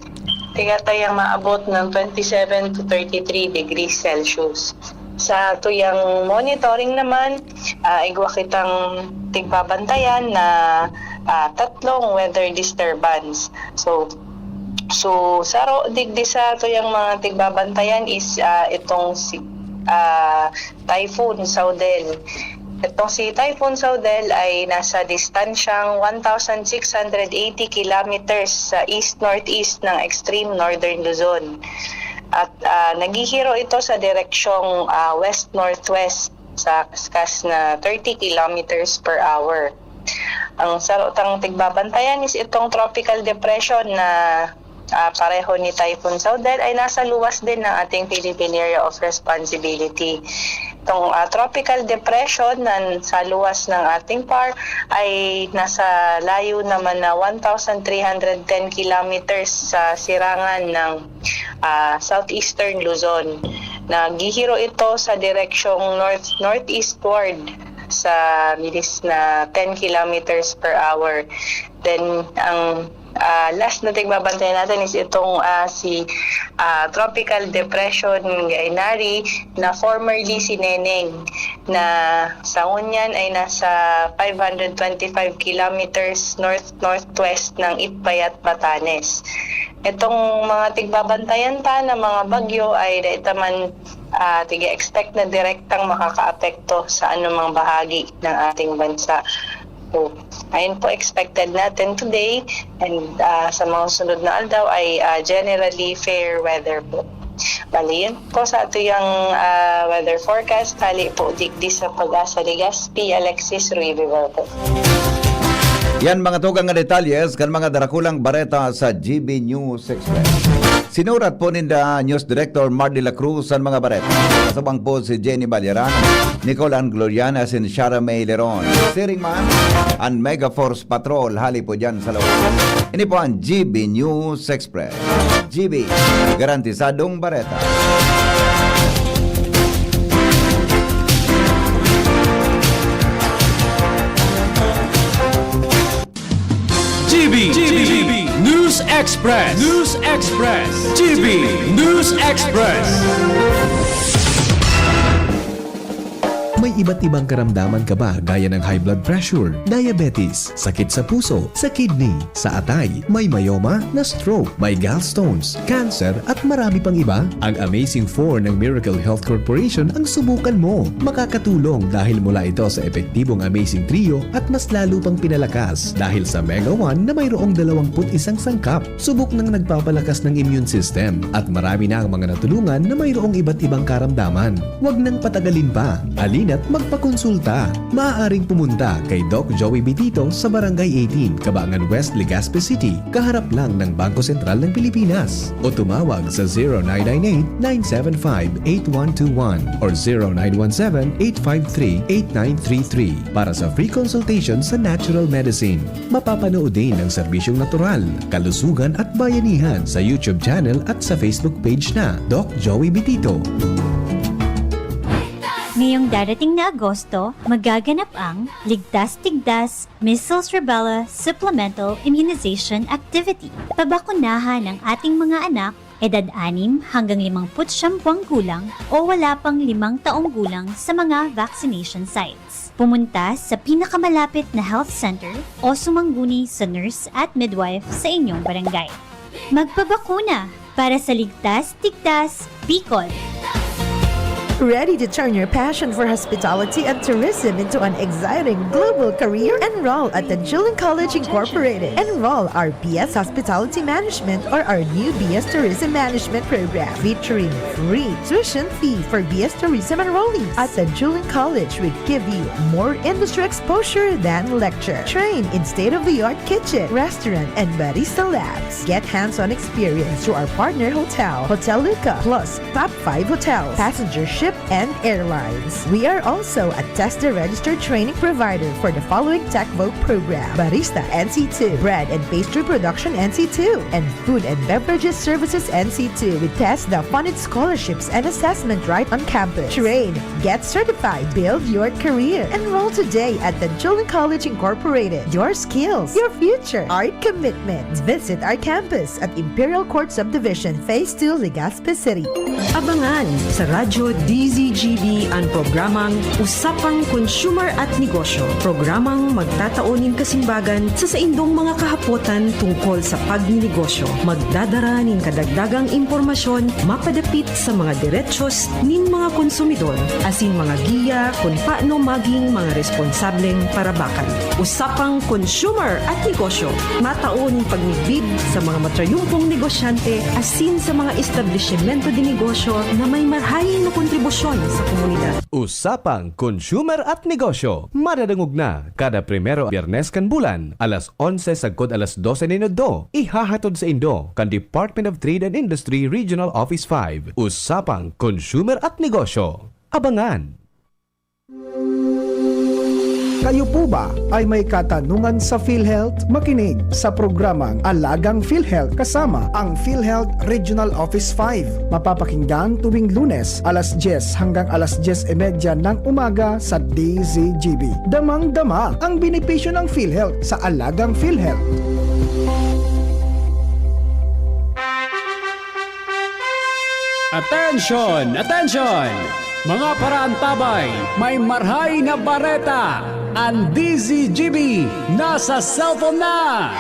tigatayang maabot ng twenty-seven to thirty-three degrees Celsius. Sa tuyang monitoring naman, ah, igwa kitang tigbabantayan na ah, tatlong weather disturbance. So, so saro digdi sa tuyang mga tigbabantayan is ah, itong si ah, Typhoon Saudel. Itong si Typhoon Saudel ay nasa distansyang one thousand six hundred eighty kilometers sa east-northeast ng extreme northern Luzon. At ah, naghihiro ito sa direksyong ah, west-northwest sa kaskas na thirty kilometers per hour. Ang saro tang tigbabantayan is itong tropical depression na ah, pareho ni Typhoon Saudel ay nasa luwas din ng ating Philippine Area of Responsibility. Itong ah, tropical depression na sa luwas ng ating par ay nasa layo naman na one thousand three hundred ten kilometers sa sirangan ng ah, southeastern Luzon. Naghihiro ito sa direksyong north-northeastward sa bilis na ten kilometers per hour. Then, ang ah, last na tigbabantayan natin is itong ah, si ah, Tropical Depression Gainari na formerly si Neneng na sa ngunyan ay nasa five hundred twenty-five kilometers north-northwest ng Itbayat, Batanes. Itong mga tigbabantayan ta na mga bagyo ay dai ta man ah, tig-expect na direktang makakaapekto sa anumang bahagi ng ating bansa. So, Ayun po, expected natin today and, ah, sa mga sunod na aldaw ay, ah, generally fair weather po. Bali, yun po sa atuyang, ah, weather forecast. Hali po digdi sa Pag-asa, Legazpi, Alexis Ruibiber po. Yan mga tugang nga detalye kan mga darakulang bareta sa G B News Express. Sinurat po ninda News Director Mar de la Cruz an mga bareta. Kasabang po si Jenny Balyarano, Nicole Ann Gloriana, asin Shara May Leron. Siring man an Mega Force Patrol hali po dyan sa loob. Ini po ang G B News Express. G B, garantisadong bareta. G B, G B, News Express, News Express, G B, News Express. May iba't ibang karamdaman ka ba gaya ng high blood pressure, diabetes, sakit sa puso, sa kidney, sa atay, may myoma, na-stroke, may gallstones, cancer at marami pang iba? Ang Amazing four ng Miracle Health Corporation ang subukan mo. Makakatulong dahil mula ito sa epektibong Amazing Trio at mas lalo pang pinalakas dahil sa Mega one na mayroong dalawampu't isang sangkap. Subok nang nagpapalakas ng immune system at marami na ang mga natulungan na mayroong iba't ibang karamdaman. Huwag nang patagalin pa. Halina't magpakonsulta. Maaaring pumunta kay Doc Joey Bitito sa Barangay eighteen, Cabangan West, Legazpi City, kaharap lang ng Bangko Sentral ng Pilipinas. O tumawag sa zero nine nine eight, nine seven five, eight one two one or zero nine one seven, eight five three, eight nine three three para sa free consultation sa natural medicine. Mapapanood din ang serbisyong natural, kalusugan at bayanihan sa YouTube channel at sa Facebook page na Doc Joey Bitito. Ngayong darating na Agosto, magaganap ang Ligtas Tigdas Measles Rubella Supplemental Immunization Activity. Pabakunahan ang ating mga anak, edad anim hanggang limangput siyam buwang gulang o wala pang limang taong gulang sa mga vaccination sites. Pumunta sa pinakamalapit na health center o sumangguni sa nurse at midwife sa inyong barangay. Magbabakuna para sa Ligtas Tigdas Bicol. Ready to turn your passion for hospitality and tourism into an exciting global career? Enroll at Tanjuling College Incorporated. Enroll our B S Hospitality Management or our new B S Tourism Management program featuring free tuition fee for B S Tourism enrollees. At Tanjuling College, we give you more industry exposure than lecture. Train in state-of-the-art kitchen, restaurant, and barista labs. Get hands-on experience through our partner hotel, Hotel Luca, plus top five hotels, passenger ship, and airlines. We are also a TESDA registered training provider for the following TechVoc program: Barista N C two, Bread and Pastry Production N C two, and Food and Beverages Services N C two with TESDA funded scholarships and assessment right on campus. Train, get certified, build your career. Enroll today at Tanjuling College Incorporated. Your skills, your future, our commitment. Visit our campus at Imperial Court Subdivision, Phase two, Legazpi City. Abangan sa Radyo D Z G B an programang Usapang Consumer at Negosyo. Programang magtatao nin kasimbagan sa saindong mga kahapotan tungkol sa pagninegosyo. Magdadara nin kadagdagang impormasyon mapadapit sa mga derechos nin mga konsumidor asin mga giya kun paano maging mga responsableng parabakan. Usapang Consumer at Negosyo, matao nin pagmidbid sa mga matrayumpong negosyante asin sa mga establisimento de negosyo na may marhaing na kontribusyon sa komunidad. Usapang Consumer at Negosyo, madadangog na kada primero Biyernes kan bulan, alas onse sagkod alas dose nin udto. Ihahatod saindo kan Department of Trade and Industry Regional Office five. Usapang Consumer at Negosyo. Abangan! Kayo po ba ay may katanungan sa PhilHealth? Makinig sa programang Alagang PhilHealth kasama ang PhilHealth Regional Office five. Mapapakinggan tuwing Lunes, alas dyes hanggang alas dyes y media ng umaga sa D Z G B. Damang-dama ang benepisyo ng PhilHealth sa Alagang PhilHealth. Attention! Attention! Mga paraantabay, may marhay na bareta! Ang D Z G B nasa cellphone na!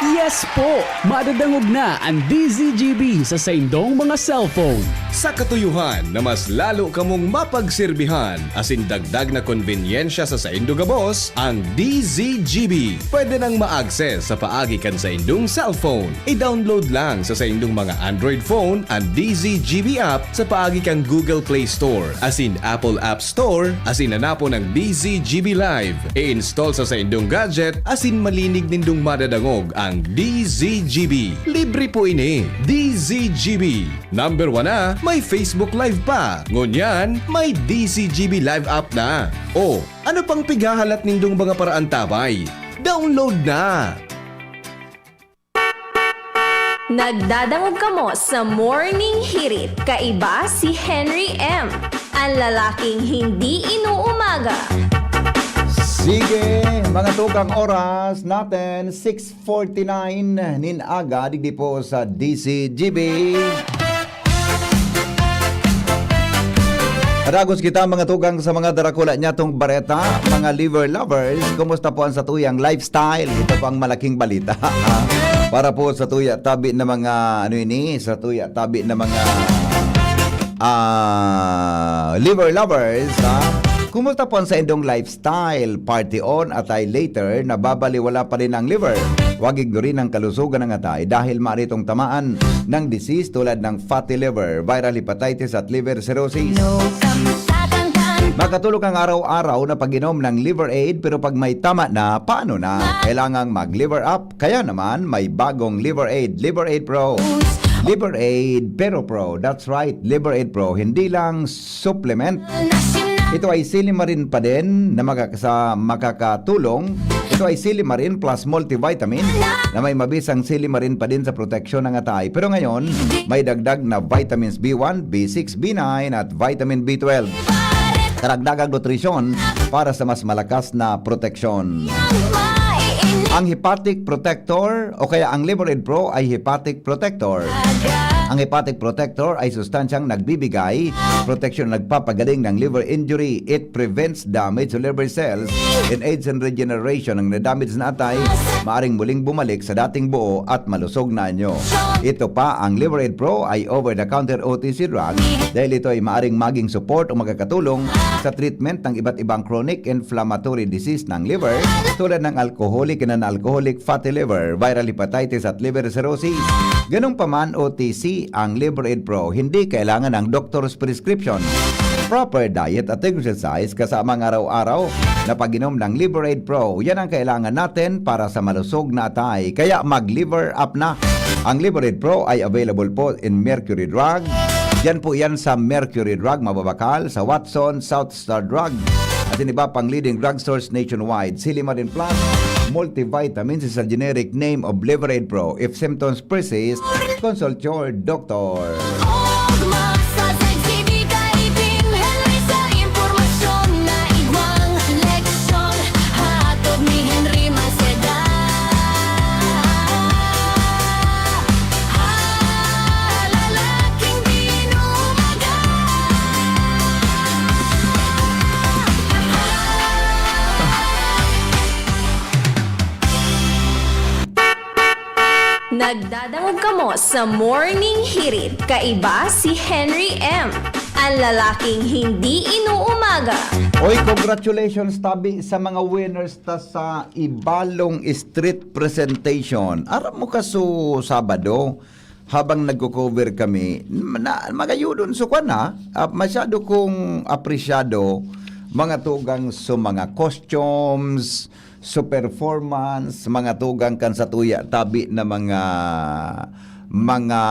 Yes po! Madadangog na an D Z G B sa saindong mga cellphone. Sa katuyohan na mas lalo kamong mapagserbihan asin dagdag na konbenyensya sa saindo gabos, ang D Z G B pwede nang ma-access sa paagi kan saindong cellphone. I-download lang sa saindong mga Android phone an D Z G B app sa paagi kan Google Play Store asin Apple App Store asin hanapon ang D Z G B Live. I-install sa saindong gadget asin malinig nindong madadangog ang D Z G B. Libre po ini. D Z G B. Number one na, may Facebook Live pa. Ngunyan, may D Z G B Live app na. O, ano pang pighahalat nindong mga paraantabay? Download na! Nagdadangog kamo sa Morning Hirit. Kaiba si Henry M, ang lalaking hindi inuumaga. Sige, mga tugang, oras natin, six forty-nine nin aga, digdi po sa D Z G B. Dagos kita, mga tugang, sa mga darakula nyatong bareta, mga liver lovers. Kumusta po ang satuyang lifestyle? Ito po ang malaking balita. Para po sa tuya tabi na mga, ano ini, sa tuya tabi na mga, ah, liver lovers, ha? Kumusta po ang saindong lifestyle? Party on, atay later, nababaliwala pa rin ang liver. Huwag ignorin ang kalusugan ng atay dahil maaari itong tamaan ng disease tulad ng fatty liver, viral hepatitis at liver cirrhosis. Makatulong ang araw-araw na pag-inom ng Liver Aid, pero pag may tama na, paano na? Kailangang mag-Liver Up. Kaya naman, may bagong Liver Aid, Liver Aid Pro. Liver Aid Pero Pro. That's right, Liver Aid Pro. Hindi lang supplement. Ito ay silimarin pa din na makaka- sa makakatulong. Ito ay silimarin plus multivitamin na may mabisang silimarin pa din sa proteksyon ng atay. Pero ngayon, may dagdag na vitamins B one, B six, B nine at vitamin B twelve. Karagdagang nutrisyon para sa mas malakas na proteksyon. Ang hepatic protector o kaya ang Liver Aid Pro ay hepatic protector. Ang hepatic protector ay sustansyang nagbibigay proteksyon, nagpapagaling ng liver injury. It prevents damage to liver cells and aids in regeneration. Ang na-damage na atay maaring muling bumalik sa dating buo at malusog na anyo. Ito pa, ang Liver Aid Pro ay over-the-counter O T C drug dahil ito ay maaring maging support o makakatulong sa treatment ng iba't ibang chronic inflammatory disease ng liver tulad ng alcoholic and non-alcoholic fatty liver, viral hepatitis at liver cirrhosis. Ganun pa man, O T C ang Liver Aid Pro, hindi kailangan ng doctor's prescription. Proper diet at exercise kasama ang araw-araw na pag-inom ng Liver Aid Pro, yan ang kailangan natin para sa malusog na atay. Kaya mag-Liver Up na! Ang Liver Aid Pro ay available po in Mercury Drug. Yan po yan sa Mercury Drug, mababakal, sa Watson, South Star Drug, at in iba pang leading drugstores nationwide. Silimarin Plus Multivitamins is a generic name of Liver Aid Pro. If symptoms persist, consult your doctor. Ugma sa Z C B kaiting Henry sa impormasyon na igwang leksyon. Hatod ni Henry Maceda. Lalaking binumaga. Nagdadangog kamo sa Morning Hirit. Kaiba si Henry M, ang lalaking hindi inuumaga. Oy, congratulations tabi sa mga winners ta sa Ibalong Street Presentation. Aram mo kaso Sabado, habang nagko-cover kami, na, magayudon so kwan, ha? Ah, masyado kong apresyado mga tugang so mga costumes, so performance, mga tugang kan satuya tabi na mga, mga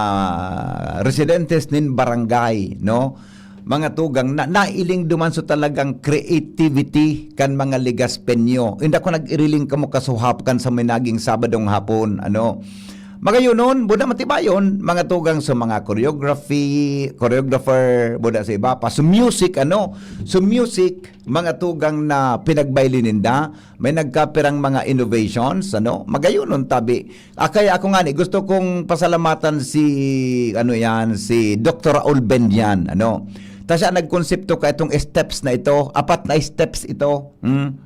residentes nin barangay, no? Mga tugang na nailing duman so talagang creativity kan mga Legaspeño. Inda ko nag-iriling kamo kasuhap kan sa may naging Sabadong hapon, ano. Magayonon, buda matibayon, mga tugang sa mga choreography, choreographer, buda sa iba pa. So music, ano, so music, mga tugang na pinagbayli ninda, may nagkapirang mga innovations, ano, magayonon tabi. Ah, kaya ako nga ni, gusto kong pasalamatan si, ano yan, si Doktor Raul Bendian, ano. Ta siya nagkonsepto ka itong steps na ito, apat na steps ito. Hmm?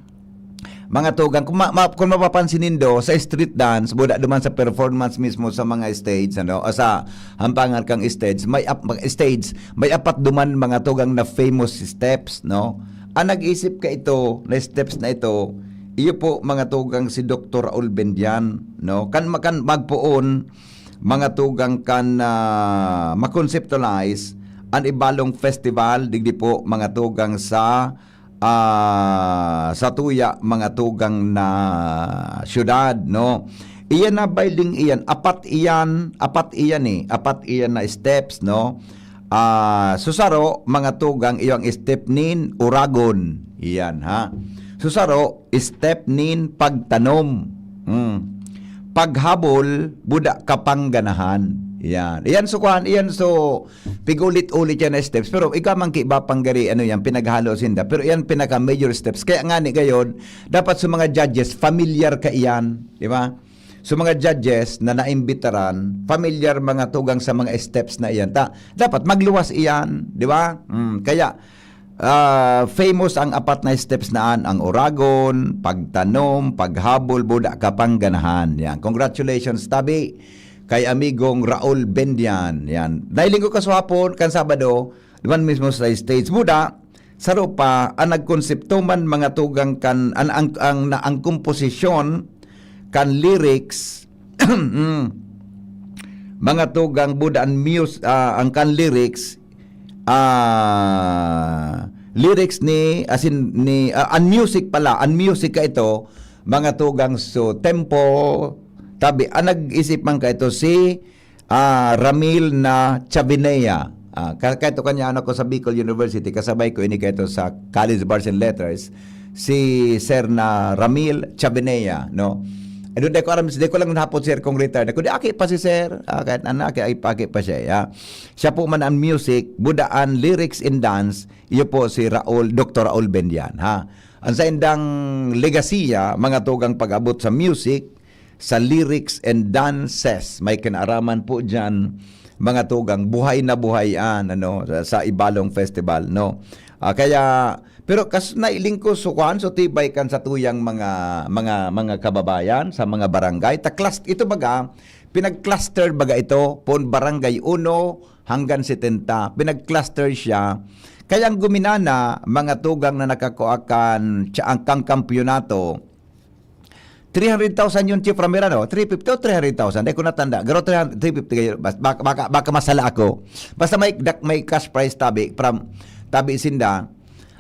Mga tugang, kung ma-, ma-, kung mapapansin nindo, sa street dance, buda duman sa performance mismo sa mga stage, ano, o sa hampangan kang stage, may ap-, stage, may apat duman mga tugang na famous steps, no? Ang nag-isip ka ito, na steps na ito, iyo po mga tugang si Doktor Raul Bendian, no? Kan, kan magpoon, mga tugang kan, ah, ma-conceptualize an Ibalong Festival, digdi po mga tugang sa, ah, sa tuya, mga tugang na syudad, no? Iyan na building iyan, apat iyan, apat iyan eh, apat iyan na steps, no? Ah, susaro, mga tugang, iyo ang step nin uragon. Iyan, ha? Susaro, step nin pagtanom. Hmm. Paghabol, buda kapangganahan. Iyan. Iyan so kuan, iyan so pigulit-ulit yan na steps. Pero ikaw man ki iba pang gari, ano yan, pinaghalo sinda. Pero iyan pinaka major steps. Kaya nga ni gayon, dapat sa mga judges, familiar ka iyan. Di ba? So mga judges na naimbitaran, familiar mga tugang sa mga steps na iyan. Ta, dapat magluwas iyan, di ba? Hmm, kaya, ah, famous ang apat na steps na an, ang uragon, pagtanom, paghabol, buda kapangganahan. Yan. Congratulations, tabi, kay amigong Raul Bendian. Yan. Nailing ko kaswapon, kan Sabado, duman mismo sa stage. Buda, saro pa, ang nagkonsepto man mga tugang kan, an, ang, ang, na, ang komposisyon kan lyrics, mm, mga tugang buda ang mus-, ah, ang kan lyrics, ah, lyrics ni, as in, ni, ah, ang music pala, ang music ka ito, mga tugang so tempo, tabi, ang nag-isip man ka ito si, ah, Ramil na Chavinea. Ah, ka-, kaito kanya ano ko sa Bicol University, kasabay ko ini kaito sa College of Arts and Letters, si Sir na Ramil Chavinea, no? Ano, di ko alam, di ko lang nahapon, sir, kung retired. Ako, di, aki pa si sir. Ah, kahit ano, aki, aki pa, aki pa siya, ya. Siya po man ang music, budaan, lyrics and dance, iyo po si Raul, Doktor Raul Bendian, ha? Ang sa indang legasiya, mga tugang pag-abot sa music, sa lyrics and dances, may kinaaraman po diyan, mga tugang, buhay na buhay an, ano, sa, sa Ibalong Festival, no? Ah, kaya, pero kas-, nailing ko, so, kuwan, so, tibay kan sa tuyang mga, mga, mga kababayan, sa mga barangay. Ta clust-, ito baga, pinag-cluster baga ito, pon barangay uno hanggang setenta, pinag-cluster siya. Kaya ang guminana, mga tugang na nakakua kan, tsa-, ang kang kampiyonato, three hundred thousand yun, Chief Ramir, ano? Three fifty o three hundred thousand? Di ko natanda. Pero three hundred, three fifty kayo. Bas-, baka, baka, baka masala ako. Basta may, dak-, may cash prize tabi, from, tabi sinda.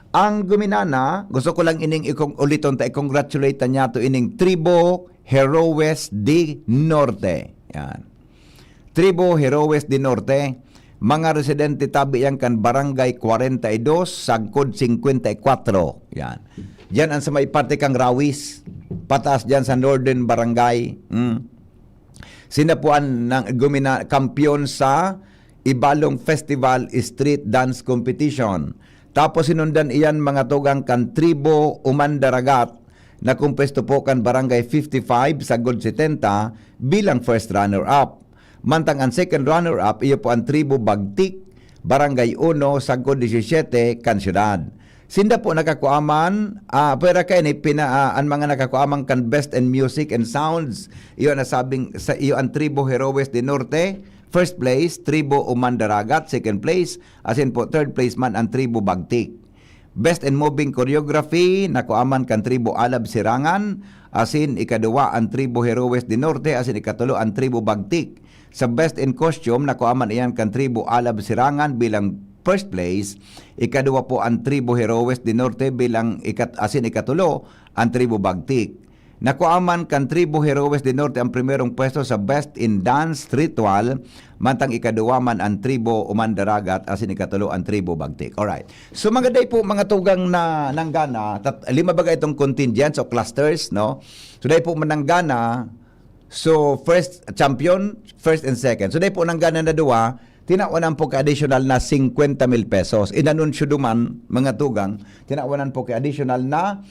Ang guminana, gusto ko lang ining ikong uliton ta, i-congratulate ta niya to ining Tribo Heroes de Norte. Yan. Tribo Heroes de Norte, mga residente tabi yan kan Barangay kwarenta y dos, sagkod singkwenta y kwatro. Yan. Diyan ang sa may parte kang Rawis, pataas diyan sa Northern Barangay. Mm. Sila po ang nang-, gumina-, kampiyon sa Ibalong Festival Street Dance Competition. Tapos sinundan iyan mga tugang kan Tribo Umandaragat na kumpuesto po kan Barangay fifty-five, sagod setenta, bilang first runner-up. Mantang ang second runner-up, iyo po ang Tribo Bagtik, Barangay uno, sagkod disisiete, kan siyudad. Sinda po nakakuaman, ah, pwera kaini, pina-, ah, ang mga nakakuaman kan Best in Music and Sounds, iyo nasabing, sa iyo ang Tribo Heroes de Norte, first place, Tribo Umandaragat, second place, asin po, third place man ang Tribo Bagtik. Best in Moving Choreography, nakuaman kan Tribo Alab Sirangan, asin ikaduwa ang Tribo Heroes de Norte, asin ikatulo ang Tribo Bagtik. Sa Best in Costume, nakuaman iyan kan Tribo Alab Sirangan bilang first place, ikaduwa po ang Tribo Heroes de Norte bilang ikat-, asin ikatulo ang Tribo Bagtik. Nakuaman kan Tribo Heroes de Norte ang primerong pwesto sa Best in Dance Ritual, mantang ikaduwa man ang Tribo Umandaragat, asin ikatulo ang Tribo Bagtik. Alright. So, mga day po, mga tugang na nanggana, tat-, lima baga itong contingents o clusters, no? So, day po mananggana, so, first champion, first and second. So, day po nanggana na duwa, tinawanan po ka additional na singkwenta mil pesos. Inanunsyo duman, mga tugang, tinawanan po ka additional na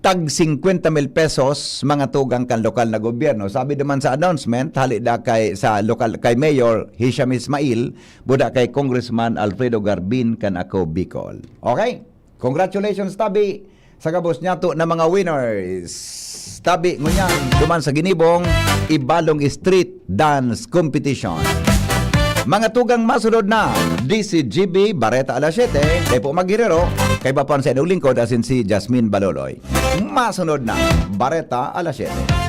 tag singkwenta mil pesos, mga tugang kan lokal na gobyerno. Sabi naman sa announcement, hali da kay, sa lokal, kay Mayor Hisham Ismail, buda kay Congressman Alfredo Garbin kan Ako Bicol. Okay? Congratulations, tabi. Sa gabos niyato na mga winners, tabi ngunyan duman sa ginibong Ibalong Street Dance Competition. Mga tugang, masunod na, D C G B, Bareta alas siyete, kay po maghirero, kay Bapan sa inyong lingkod, asin si Jasmine Baloloy. Masunod na, Bareta alas siyete.